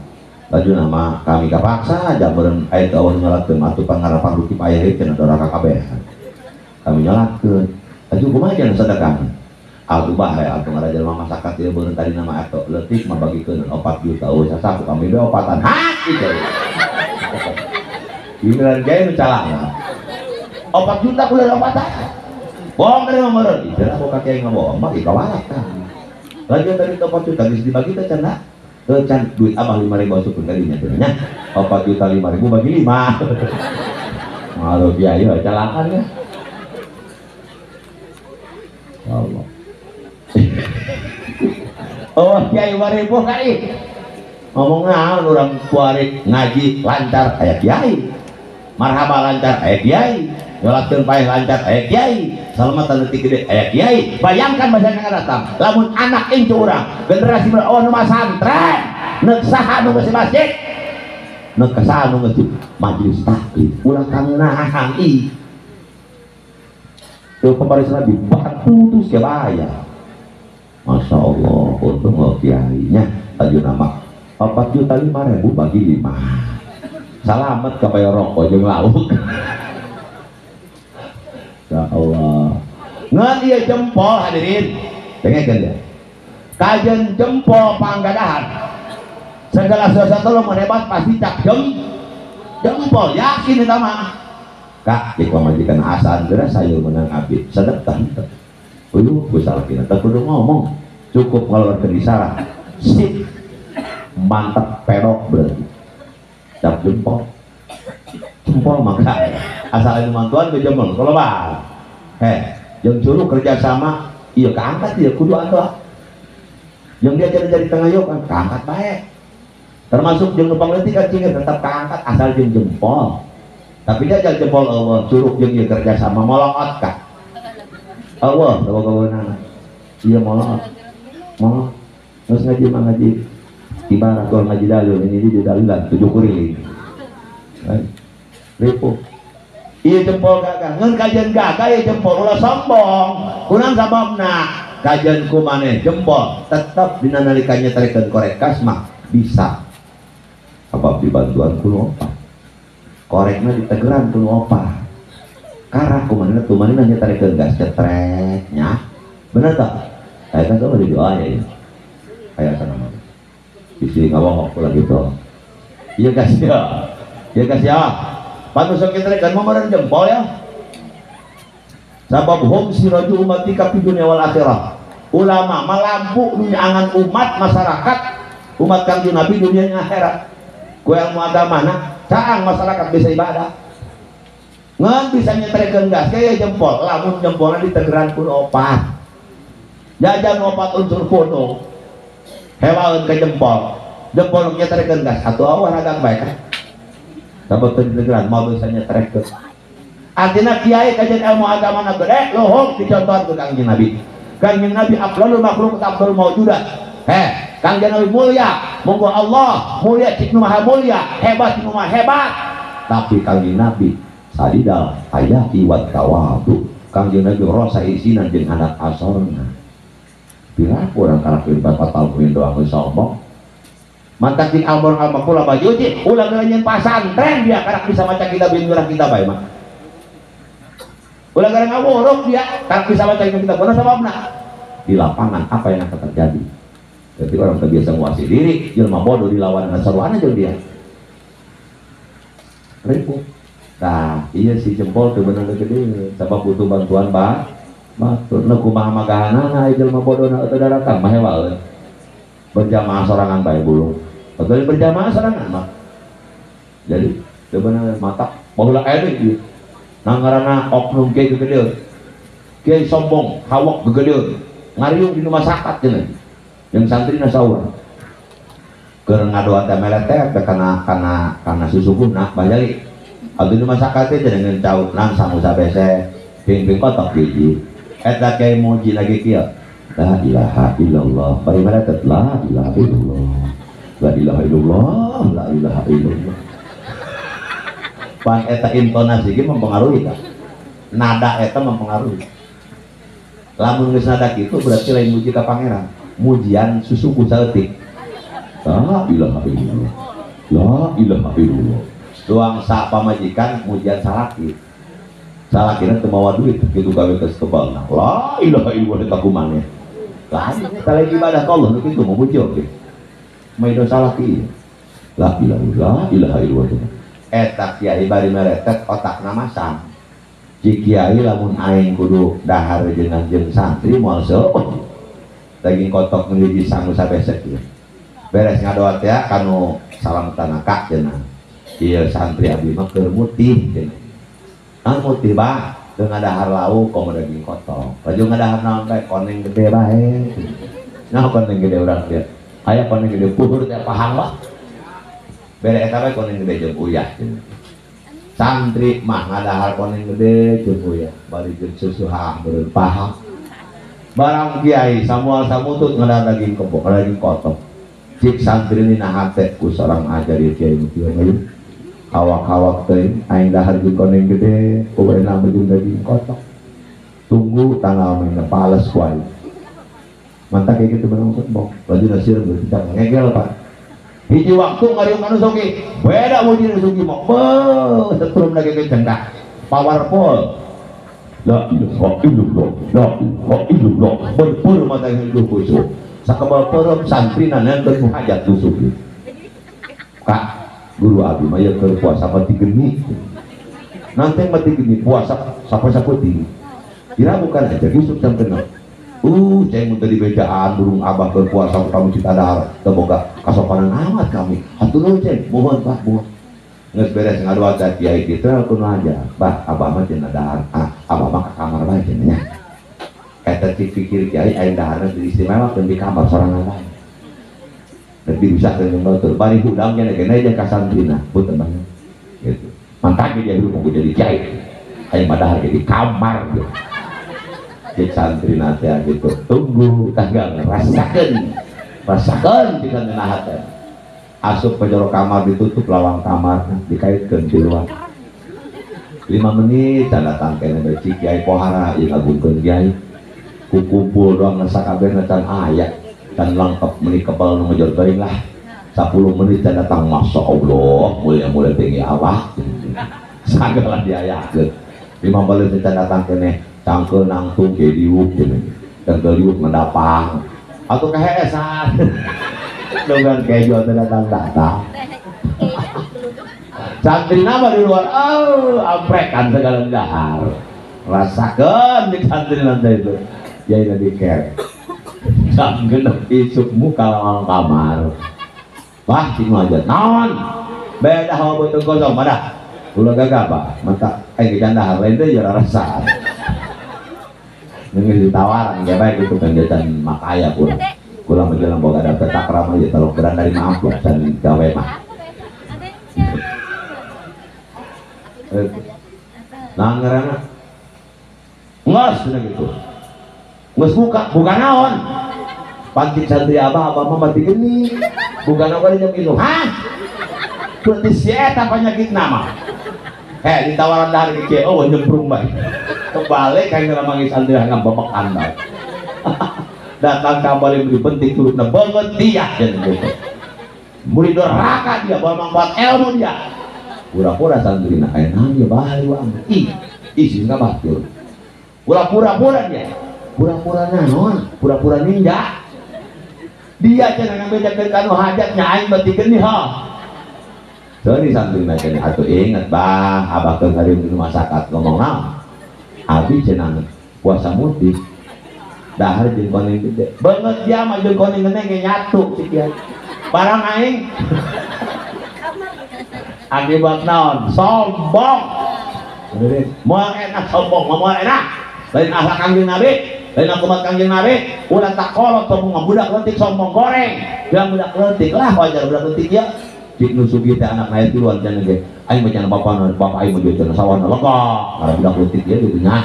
Baju nama kami kapaksa jameureun aya teu eueuh nyolatkeun atuh pangarapan rukip aya ieu cenah doraka kabeh. Kami nyolatkeun. Atuh kumaha cenah sedekah. Atuh bae atuh ngarajan mah masakat ieu beureun tadi nama atuh leutik mah bagikeun 4 juta eueuh sasaha kami we opatan. Hah gitu. Giliran gae nu calana. 4 juta kuliah opatan. Bohong dari meureun. Ih, aku kakek ngabohong mah dikawalak kan. Lagi tadi 4 juta geus dibagi teh cenah. Teu can duit abah 5.000 asupkeun ka dinya cenah nya. 4 juta 5.000 bagi 5. Malu biaya calakan ya. Ya Allah. Oh, kiai 5.000 kali. Ngomong naon urang kuari ngaji lancar aya kiai. Marhaba lancar aya kiai. Nyolatkeun paeh lancar aya kiai. Salamatan detik gede aya kiai. Bayangkan masa yang akan datang lamun anak incu urang generasi muda oh nu masantren neuk saha nu geus masjid neuk saha nu geus majelis taklim ulah kangenahan ih teu pembaris nabi bahkan putus ke bahaya. Masya Allah untung lo kiainya taju nama 4.500.000 bagi 5 salamet ka bayar rokok jeung lauk. Ya Allah. Ngan ieu jempol hadirin. Dengekeun ya. Kajen jempol panggadahan. Segala sesuatu lamun hebat pasti cap jempol yakin eta mah. Kak, di pamajikan asan geura sayur menang abdi. Sedekah teu. Uyuh, ku salakina teu kudu ngomong. Cukup ngaluarkeun isyarat. Sip. Mantap perok berarti. Cap jempol. Jempol maka asal anu mantuan ke jempol kalau bah jeung suruh kerjasama iya keangkat dia kudu atuh jeung dia jadi tengah yuk kan keangkat bae termasuk jeung numpang leutik kan cingir tetap keangkat asal jeung jempol tapi dia jadi jempol eueuh curug jeung ieu kerjasama molot kah eueuh boga-bogaana ieu molot molot geus ngaji mah ngaji ibarat kalau ngaji dalil ini di dalilan 7 kuriling ripuh. Iya jempol gagah, ngan kajian gagah ya jempol ulah sombong. Kurang sababna kajian ku maneh jempol tetap dina nalikannya tarikeun korek kas mah bisa. Sabab dibantuan ku lompat. Korekna ditegeran ku nu opat. Karak kumanehna tumanehna nyetrikeun gas cetrek nya. Bener tak? Aya kan sama di doa ya. Aya sana mah. Bisi ngawang ulah gitu. Iya gas ya. Iya gas ya. Pantes sok nyetrekeun mah meureun jempol ya. Sabab hum siraju umatika fid dunya wal akhirah. Ulama mah lampu nyangan umat masyarakat, umat Kangjeng Nabi dunia akhirat. Ku ilmu agamana caang masyarakat bisa ibadah. Ngan bisa nyetrekeun gas kaya jempol, lamun jempolna ditegeran ku opat. Jajan opat unsur fono. Hewaeun ke jempol. Jempol nyetrekeun gas atuh awah ragang bae kan. Sabab teu ditegeran moal bisa nyetrekeun. Artinya kiai kajian ilmu agama na gede lohong dicontohan ku Kangjeng Nabi. Kangjeng Nabi afdalul makhluk afdalul maujudat. Kangjeng Nabi mulia, monggo Allah mulia cik nu maha mulia, hebat nu maha hebat. Tapi Kangjeng Nabi sadidal hayati wat tawadu. Kangjeng Nabi rasa isinan jeung anak asorna. Piraku urang kalah empat tahun doang sombong. Mantak jeung albor almakula bajuji ulah nyeun pasantren dia karak bisa maca kitab jeung urang kita bae mah. Ulah gara ngawuruk dia karak bisa maca kitab karena sababna di lapangan apa yang akan terjadi. Jadi orang terbiasa menguasai diri, jelma bodoh dilawan dengan saruana jeung dia. Ribu. Nah, iya si jempol teu bener gede sabab butuh bantuan Pak. Batur nu kumaha magahanana jelma bodoh na teu daratang mah hewaeun. Berjamaah sorangan bae bulung. Atau berjamaah sorangan mah. Jadi teu bener matak baheula aya deui. Nah ngaranna oknum kiai gegedeun. Kiai sombong, hawak gegedeun. Ngariung di masyarakat cenah. Yang santri na saur. Keur ngadoa teh meletek teh kana kana kana susuhuna bajali. Atuh di masyarakat teh dengan cau nang sangu sabese ping-ping kotok hiji. Eta kiai muji lagi kieu. La ilaha illallah. Bari meletet la ilaha illallah. La ilaha illallah, la ilaha illallah. Pan eta intonasi ge mempengaruhi kan. Nada eta mempengaruhi. Lamun geus nada kitu berarti lain muji ka pangeran, mujian susuku saeutik. La ilaha illallah. La ilaha illallah. Doang sa pamajikan mujian salaki. Salakina teu mawa duit kitu gawe geus kebal. La ilaha illallah eta kumaneh. Lain eta lagi ibadah ka Allah nu kitu muji oge. Maido salaki. La ilaha ilaha illallah. Eta kiai bari meretet otakna masang. Ji kiai lamun aing kudu dahar jeung santri moal seueuh. Daging kotok nu hiji sangu sabesek ieu. Beres ngadoa teh kanu salam tanaka cenah. Ieu santri abdi mah keur mutih cenah. Ah mutih bah teu ngadahar lauk komo daging kotok. Laju ngadahar naon bae koneng gede bae. Nah koneng gede urang dia. Aya koneng gede puhur teh pahang lah. Bere eta bae koneng gede jeung uyah cenah. Santri mah ngadahar koneng gede jeung uyah bari jeung susuhah beureun pahang. Barang kiai samual samutut ngadahar daging kebo, daging kotok. Cik santri ni hate ku sorang ajar ieu kiai nu kieu mah. Awak-awak teh aing dahar jeung koneng gede, kumaha jeung daging kotok. Tunggu tanggal main pales ku aing. Mantap kayak gitu bener sombong. Laju nasir berarti ngegel Pak. Hiji waktu ngariung kanu sogi, beda muji nu sogi mah. Beuh, setrum lagi kenceng dah. Powerful. La ilaha illallah, la ilaha illallah. Berpur mata hidup khusyuk. Sakebal peureum santri nanaeun hajat ku sogi. Kak, guru abdi mah ieu keur puasa mati geni. Nanti mati geni puasa sampai saputing. Kira bukan aja Yusuf sampai ceng mun teu dibejaan burung abah keur puasa kamu cita dahar teu boga kasopanan amat kami. Hatur nuhun ceng, mohon Pak, mohon. Geus beres ngadoa ka kiai kitu kudu aja. Bah, abah mah cenah dahar, abah mah ka kamar bae cenah nya. Eta cik pikir kiai aing daharna teu istimewa keun di kamar sorangan bae. Tapi bisa keun batur, bari hudang nya kena jeung ka santrina, punten banget. Gitu. Mantap dia hidup mau jadi kiai. Aing mah dahar di kamar gitu. Cik santri nanti gitu tunggu tanggal rasakan rasakan jika ngenahakan asup ke jero kamar ditutup lawang kamar dikaitkan di luar 5 menit tanda tangkene becik kiai pohara ieu ngagungkeun kiai kukumpul doang ngesakabeh can aya can lengkap meuni kebal nu ngejor teuing lah 10 menit can datang masya Allah mulia-mulia tinggi awak sagala diayakeun 5 menit can datang keneh cangkeul nangtung ke diuk cenah cangkeul diuk ngedapang atuh kaheesan dengan kejo teh datang-datang santri nama di luar oh amprekan segala dahar rasakeun di santri nanti itu yai nabi kerek jam genep isuk muka lawang kamar wah cing aja naon beda hawa beuteung kosong madah ulah gagah pak mantap aing can dahar lain teh jara rasa ngeus ditawaran ge bae kitu kan jajan makaya pun kurang menjelang boga ada petak ramah ya tolong berang dari maaf lah dan gawe mah nah ngerana nges sudah gitu nges buka naon pantik santri abah abah mah mati geni bukan apa dia jam itu hah berarti si eta penyakit nama ditawaran dari ke oh nyemprung bae kebalik kayak ngeramangi santri ngabebekan bae datang kembali lebih penting turutna banget dia dan gitu murid neraka dia bawa manfaat ilmu dia pura-pura santri nak kayak nanya bali wang ih ih sih nggak batur pura-pura dia pura-pura naon pura-pura ninja dia cenah ngabejakeun kanu hajatnya aing beuti geunih ha seuri santri mah cenah atuh inget bah abah keur ngariung di masyarakat ngomong naon abi cenah puasa mudik dahar jeung koning gede banget dia mah jeung koning gede ge nyatu cik barang aing akibat naon sombong moal enak sombong moal enak lain akhlak Kangjeng Nabi lain akumat Kangjeng Nabi ulah tak kolot sombong budak leutik sombong goreng bilang budak leutik lah wajar budak leutik ya cik nu sugih teh anak naik duluan cenah ge aing mah cenah bapak bapak aing mah cenah sawana lega karena budak leutik ya gitu nya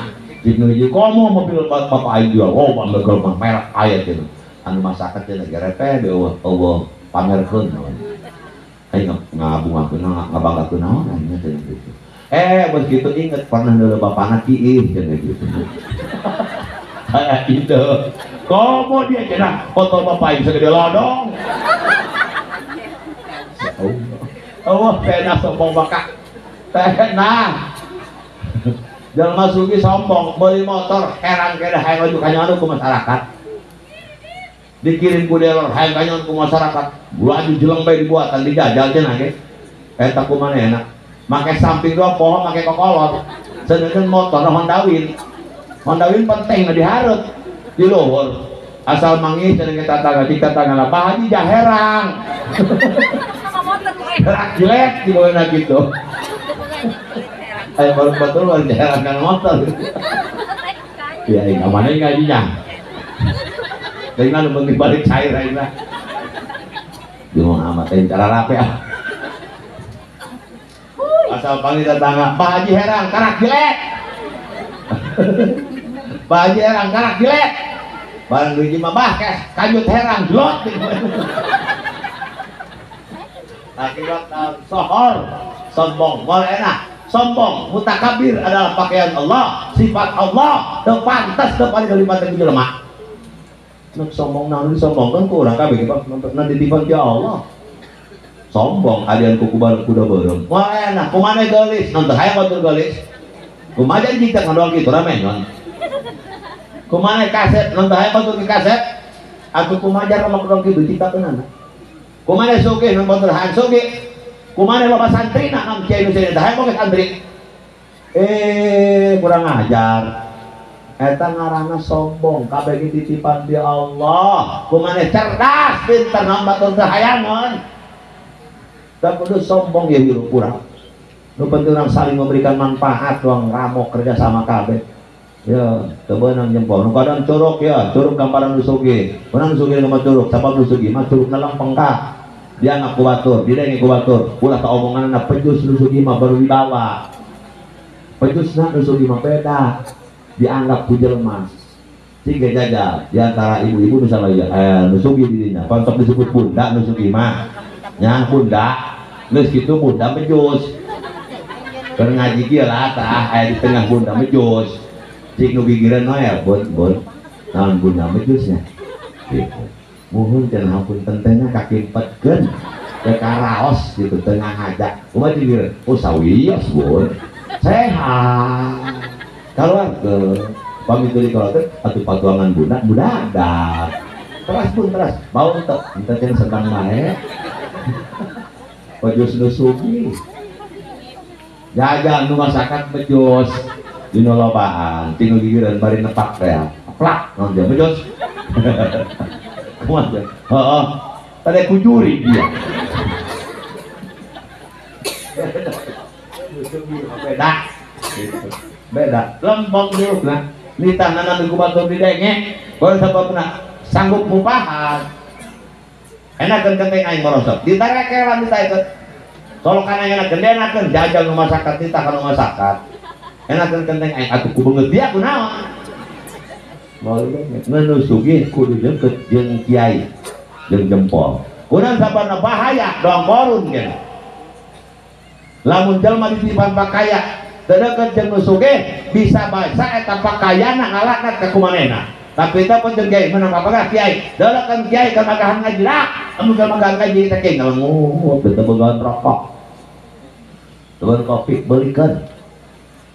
cik nu hiji komo mobil bapak aing jual oh mobil mah merek aya cenah anu masakan cenah ge repe eueuh eueuh pamerkeun naon aing ngabungakeun ngabanggakeun naon aing cenah gitu bos gitu inget pernah deuleu bapana kiih cenah gitu kayak gitu komo dia cenah foto bapak aing segede lodong Allah tenah sombong bakak tenah jangan masuki sombong beli motor herang kena hayang maju kanyon ku masyarakat dikirim ku dealer hayang kanyon ku masyarakat baju jeleng bae dibuatan dijajal cenah ge eta kumaha enak make samping doang pohon make kokolot sedangkan motor Honda Win Honda Win penting na dihareup di luhur asal manggih cenah ge tatangga cik tatangga lah Pak Haji jaherang gerak jelek di bawah gitu ayo baru betul baru jaherang kan motor ya ini mana ngajinya dengan penting balik cair aja bingung amat ini cara rapi ah asal panggil tetangga Pak Haji herang karak jelek Pak Haji herang karak jelek barang duit mah bah kajut herang jelot akibat sohor sombong boleh enak sombong mutakabir adalah pakaian Allah sifat Allah teu pantas teu paling kelima teh jelema nu sombong naon disombongkeun ku urang kabeh na dititipan ti Allah sombong adian kuku bareng kuda beureum wah enak kumaha geulis non teu hayang batur geulis kumaha jadi kita ngadoang kitu rame non kumaha kaset non teu hayang batur kaset atuh kumaha jar mah kudu kitu ciptakeunana kumaha sugih non batur hayang sugih kumaha loba santrina non kiai nu teu hayang boga santri kurang ajar eta ngaranna sombong kabeh titipan di Allah kumaha cerdas pinter non batur teu hayangeun teu kudu sombong ya hirup urang nu penting urang saling memberikan manfaat doang ramok kerja sama kabeh ya teu beunang jempol nu kadang curug ya curug gambaran nu sugih urang nu sugih mah curug sabab nu sugih mah curugna lempeng ka dia ngaku batur didenge ku batur ulah ka omonganna pejus nu sugih mah baru dibawa pejusna nu sugih mah beda dianggap ku jelema tiga jajal di antara ibu-ibu misalnya ya nu sugih dirinya pantok disebut bunda nu sugih mah nya bunda geus kitu bunda mejus keur ngaji kieu lah tah aya di tengah bunda mejus cik nu gigireun we bun bun naon bunda mejusnya gitu muhun cenah hapunten teh nya kakimpetkeun Teu karaos gitu tengah aja. Kumaha digir? Oh sawios bun. Sehat. Kaluarkeun. Pami teu dikaluarkeun atuh patuangan bunda budadak. Teras pun teras. Bau teu ente teh sedang bae. Bejos nu sugih. Jajal nu masakan bejos. Dina lobaan, tinu gigireun bari nepak teh. Plak, naon dia bejos. Kumaha teh? Heeh. Tade kujuri dia. Beda. Beda. Lembong dirupna. Nitahna ku batur didenge, baru sababna sanggup mupahan. Enakeun kenteng aing morosok. Ditarekelan ditaekeun. Solokan aing enakeun dienakeun jajal nu masakan titah kana masakan. Enakeun kenteng aing atuh ku beungeut dia kunaon. Moal ngeun sugih kudu deukeut jeung kiai jeung jempol. Kunaon sababna bahaya doang korun geuna. Lamun jelema dititipan pakaya teu deukeut jeung nu sugih bisa baca eta pakayana ngalaknat ka kumanehna. Tapi teu pun jeung kiai menang apa kiai. Deukeun kiai ka magahan ngaji lah. Amun ka magahan ngaji teh kiai ngalengut teu bogaan rokok. Teu kopi beulikeun.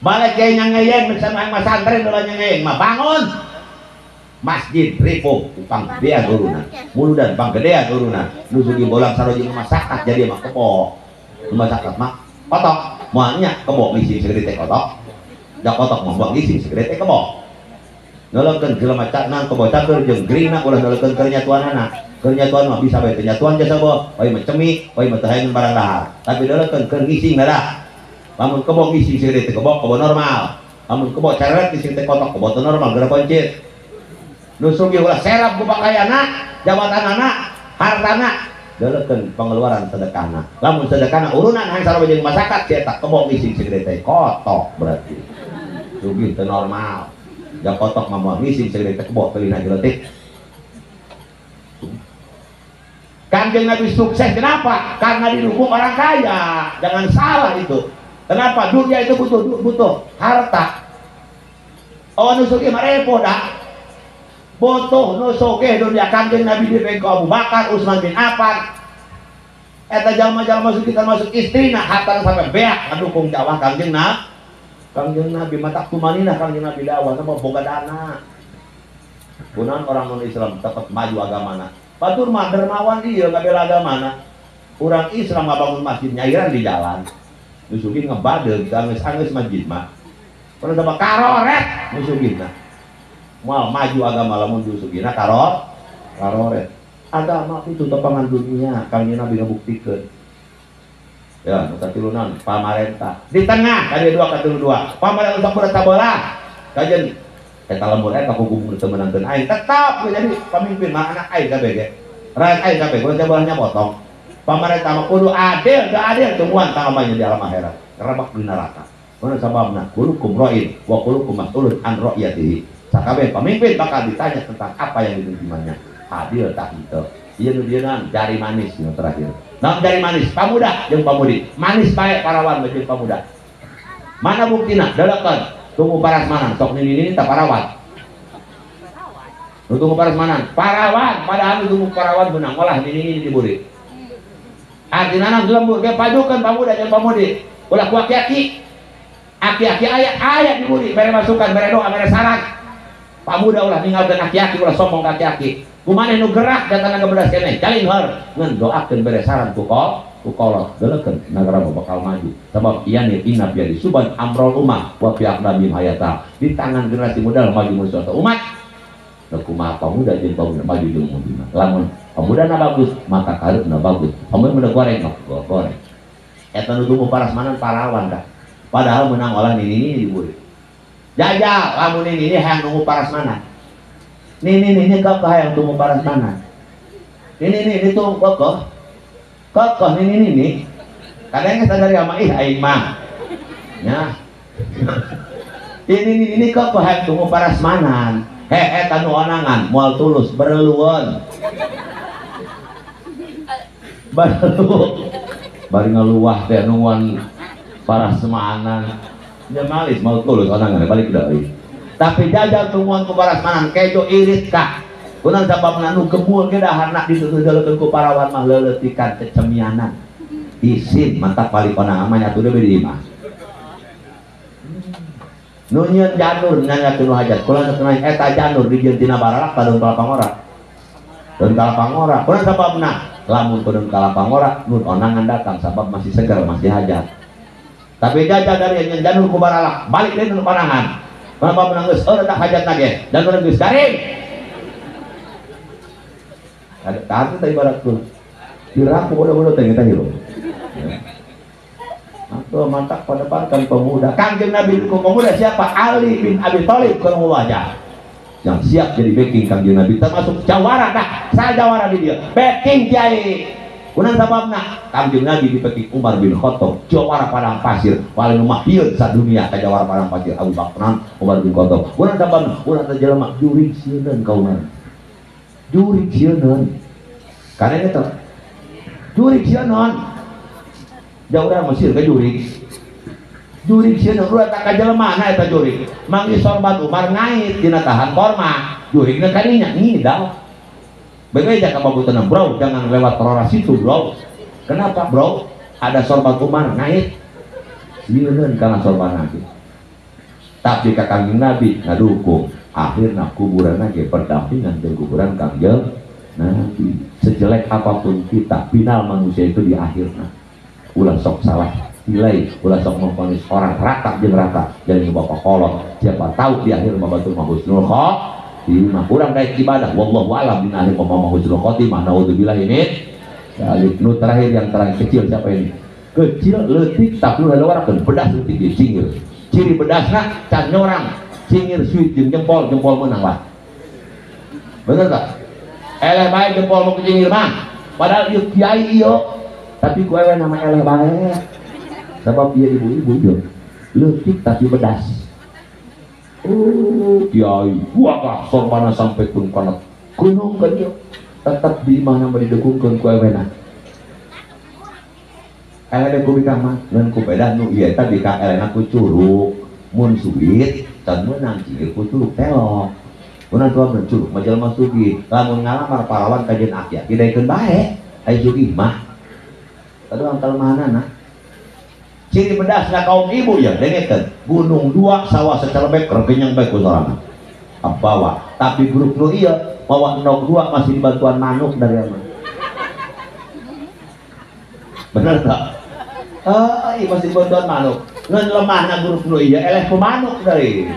Balik kiai nyangeyen bersama aing masantren ulah nyangeyen mah bangun. Masjid ripuh panggedean urunan. Muludan panggedean urunan. Nu sugih bolang saroji masakat jadi mah kebo. Nu masakat mah kotok. Moal nya kebo ngisi segede teh kotok. Da kotok mah buang ngisi segede teh kebo. Nolokeun jelema nang kebo cager jeung gerina ulah nolokeun keur nyatuanana. Keur nyatuan mah bisa bae teu nyatuan jasa boh, bae mah cemi, bae mah teu hayang barang dahar. Tapi nolokeun keur ngising dadah. Lamun kebo ngisi segede teh kebo, kebo normal. Lamun kebo ceret ngisi teh kotok, kebo teu normal gara poncit. Nu sugih ulah serap ku pakaianna, jabatanana, hartana, deulekeun pengeluaran sedekahna. Lamun sedekahna urunan hayang sarua jeung masakat si eta kebo ngising segede teh kotok berarti. Sugih teu normal. Ja kotok mah moal ngising segede teh kebo teu leutik. Kanjeng Nabi sukses kenapa? Karena didukung orang kaya. Jangan salah itu. Kenapa? Dunia itu butuh harta. Oh nu sugih mah repot dah. Butuh nu sugih dunia. Kanjeng Nabi dipengko Abu Bakar, Utsman bin Affan. Eta jalma-jalma sugih termasuk istrina hartana sampai beak ngadukung dakwah Kanjeng Nabi. Kanjeng Nabi matak tumanina Kanjeng Nabi dakwah sama boga dana. Kunaon orang non Islam tetep maju agamana. Batur mah dermawan ieu ngabela agamana. Urang Islam ngabangun masjid nyairan di jalan. Nu sugih ngebadeug anggeus-anggeus masjid mah. Kunaon sabab karoret nu sugihna. Moal maju agama lamun disugihna karoret. Agama itu tepangan dunia, Kanjeng Nabi ngabuktikeun. Ya, nu katilunan pamarentah. Di tengah kadieu dua katilu dua. Pamarentah sampurna sabelah. Kajen eta lembur eta kuku teu meunangkeun aing tetap we jadi pamimpin mah anak aing kabeh ge. Rakyat aing kabeh kudu sabelahnya potong. Pamarentah mah kudu adil, teu adil tungguan tamanya di alam akhirat. Rebak di neraka. Kunaon sababna? Kulukum ra'in wa kulukum mas'ulun an ra'yatihi. Sakabeh pemimpin bakal ditanya tentang apa yang diterimanya. Adil tak itu. Ieu nu dieuna jari manis nu terakhir. Naon jari manis? Pamuda jeung pamudi. Manis bae parawan jeung pamuda. Mana buktina? Delekeun. Tunggu parasmanan sok nini-nini tak parawan. Nu tunggu parasmanan, parawan padahal nu tunggu parawan beunang olah nini-nini diburi. Artina na lembur ge padukeun pamuda jeung pamudi. Ulah ku aki-aki. Aki-aki aya aya diburi, bere masukan, bere doa, bere saran. Pamuda ulah ninggalkeun aki-aki, ulah sombong ka aki-aki. Kumaneh nu gerak datang ka bedas keneh, jalin heur ngan doakeun bere saran ku kolot, deulekeun nagara bakal maju. Sabab ieu inna bi suban amrul ummah wa fi aqdamihim hayata. Di tangan generasi muda maju musuh atau umat. Nu kumaha pamuda jeung pamuda maju jeung mudina. Lamun pamuda na bagus, maka kareupna bagus. Pamuda muda goreng, maka goreng. Eta nu tunggu parasmanan parawan dah. Padahal menang olah nini diburi. Jajal lamun nini hayang nunggu parasmanan. Nini nini kokoh hayang tunggu parasmanan. Nini nini tunggu kokoh. Kokoh nini nini. Kadang geus sadar sama ih aing mah. Nya. Ini nini kokoh hayang tunggu parasmanan. He eta nu onangan moal tulus berlueun. Berlu. Bari ngaluah teh nungguan parasmanan. Ya malis mau tulus onangan balik deui. Tapi jajal tungguan ku parasmanan kejo irit ka. Kunaon sababna nu gemul ge daharna ditutup ku parawan mah leuleutikan cecemianan. Isin mantap balik konangan mah nyatu deui di imah. Nu nyieun janur nanyakeun nu hajat. Kula nu eta janur dijieun tina baralak daun kalapa ngora. Daun kalapa ngora. Kunaon sababna? Lamun daun kalapa ngora nu onangan datang sabab masih segar masih hajat. Tapi jajah dari nyieun janur ku baralak balik deui nu konangan. Kenapa menang geus eueuh tak hajat lagi janur geus garing. Ada tahu teh ibarat tuh. Diraku bodoh-bodoh teh kita hirup. Atau mantap pada depan pemuda. Kangjeng Nabi ku pemuda siapa? Ali bin Abi Thalib kalau wajah. Yang siap jadi backing Kangjeng Nabi termasuk jawara dah. Saya jawara di dia. Backing kiai. Kunaon sababna? Kangjeng Nabi dipetik Umar bin Khattab, jawara padang pasir, paling mahieun sadunia ka jawara padang pasir Abu Bakar, Umar bin Khattab. Kunaon sababna? Urang teh jelema jurig sieun ka Umar. Jurig sieun. Karena itu jurig sieun. Jauh urang Mesir ka jurig. Jurig sieun urang tak ka jelema na eta jurig. Manggih sorban Umar ngait dina tahan korma. Jurigna kadinya ngidal. Bebeja ka babuteuna, bro, jangan lewat rora situ, bro. Kenapa, bro? Ada sorban Umar ngait. Sieun kana sorban Nabi. Tapi ka Kangjeng Nabi ngadukung. Akhirna kuburan ge berdampingan jeung kuburan Kangjeng Nabi. Sejelek apapun kita, final manusia itu di akhirna. Ulah sok salah nilai, ulah sok memvonis orang rata jeung rata. Jadi bapak kolot, siapa tahu di akhir mah batur mah husnul khotimah. Urang daek ibadah, wallahu alam di akhir mah husnul khotimah. Naudzubillah ini. Nu terakhir yang terakhir kecil siapa ini? Kecil leutik tapi ulah lewarakeun, pedas leutik di cingir. Ciri pedasna can nyorang, cingir suit jeung jempol, jempol meunang lah. Bener tak? Eleh bae jempol mau ke cingir mah. Padahal ieu kiai ieu, tapi ku ewe nama eleh bae. Sebab dia ibu-ibu ieu leutik tapi pedas. Oh, kiai gua sorbana sampai pun kana gunung ka dieu. Tetap di mana mah didukungkeun ku ewena. Eleh ku bikang mah ngan ku beda nu ieu eta bikang elehna ku curug. Mun suit can meunang cingir ku curug telok. Urang tua curug mah jelema sugih. Lamun ngalamar parawan ka jeung aki-aki daekeun bae. Ai sugih mah. Aduh angkalmahanana. Ciri pedasna kaum ibu ya dengekeun. Gunung dua sawah secelebek regenyang bae ku sorangan. Abawa, tapi grup nu ieu bawa endog dua masih dibantuan manuk dari mana? Bener tak? Iya masih dibantuan manuk. Ngan lemahna grup nu ieu eleh ku manuk dari.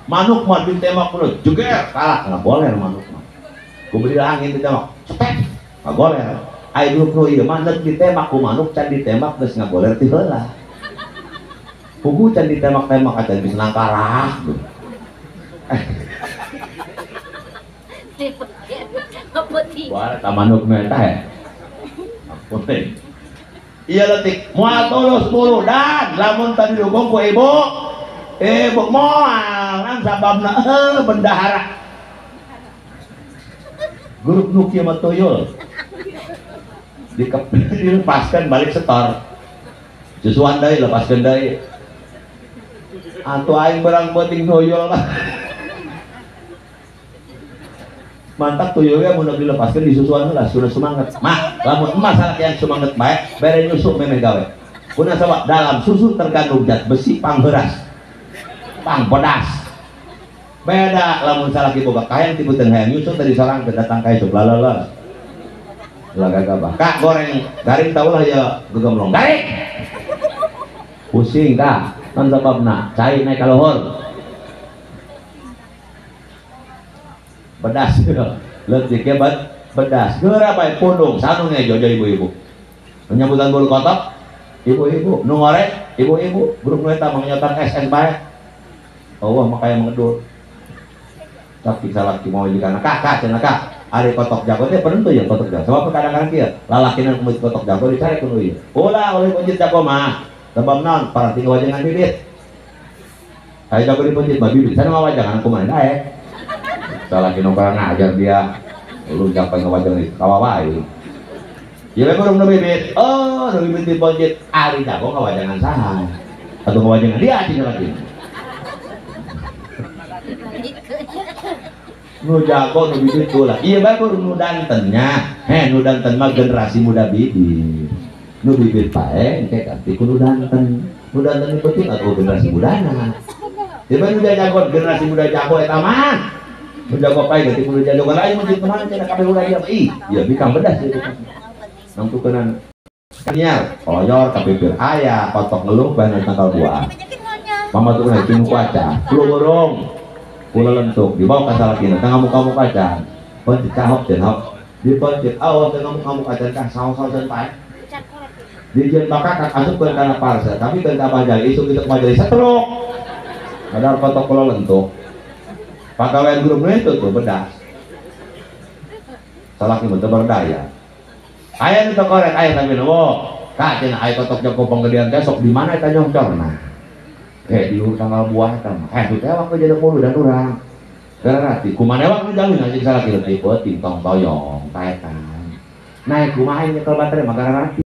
Manuk mah ditembak kudu jeger kalah nggak boleh manuk mah. Ku beli angin ditembak, cepet nggak boleh. Ai grup nu ieu mah neuk ditembak ku manuk can ditembak geus ngagoler ti heula. Pugu can ditembak-tembak acan bisa nangkarah. Wah, eta manuk nu eta ya. Ampun. Iya letik, moal tulus buru dan lamun tadi dukung ku ibu, ibu moal kan sababna bendahara. Grup nu kieu mah tuyul. Dilepaskan balik setor. Susuan deui lepaskeun deui. Atuh aing berang beuting tuyul mah. Mantap tuyulnya mun dilepaskeun di susuan heula sudah semangat. Mah, lamun emas salaki yang semangat bae, bere nyusu memeh gawe. Kuna sabab dalam susu terkandung zat besi pangheras. Pang pedas. Beda lamun salaki boga kahayang ti beuteung hayang nyusu tadi sorang teu datang ka isuk laleles. Ulah gagabah. Kak goreng garing taulah ya gegemlong. Garing. Pusing dah. Non sababna cai naik ka luhur. Pedas leutiknya pedas geura bae pundung sanu ngejo ibu-ibu menyambutan bulu kotok ibu-ibu nu ngorek ibu-ibu grup nu eta mengenyotan SN bae Allah makaya mengedur tapi salaki mau dikana kakak cenah kak ari kotok jago teh penentu ya kotok jago sebab kadang-kadang kieu lalakina kumaha kotok jago dicari ku nu ieu ulah oleh pencit jago mah sebab naon para tinggal wajangan bibit aya jago dipencit mah bibit sana mah wajangan kumaha daek salah kino kurang ngajar dia lu jangan ngewajang di kawawai ya burung nu bibit oh nu bibit dipencit ari jago ngawajangan saha atau ngawajangan dia cina lagi Nu jago nu bibit kula. Iya bae nu dantennya. Heh nu danten mah generasi muda bibit. Nu bibit pae engke ganti ku nu danten. Nu danten nu penting atuh generasi mudana. Ieu bae nu jago generasi muda jago eta mah. Nu jago pae ganti ku nu jago lain mun kemana cenah kabeh ulah ieu ih, ieu bikang bedas ieu. Nangtukeunana. Nyar, koyor kapipir aya, kotok ngeluh bae tangkal buah. Mama tuh kena cinu kaca, lu kula lentuk dibawa ka salakina tengah muka-muka acan pencet cahok dan hok dipencet awas tengah muka-muka acan kah saus-sausan pae dijieun bakakak asup ke kana parsa tapi ke bajali isuk isuk bajali setruk padahal kotok kula lentuk pagawean grup itu tuh bedas salaki mah teu berdaya aya nu teu korek aya tapi wo ka cenah aya kotok joko panggedean teh sok di mana eta nyongcorna di luhur tanggal buah eta mah. Teu tewak we jadi puluh dan urang. Gara-gara kumaha waktu jauh anjing salah kieu tipe tintong toyong kaetan. Naik kumaha nyekel baterai mah gara-gara.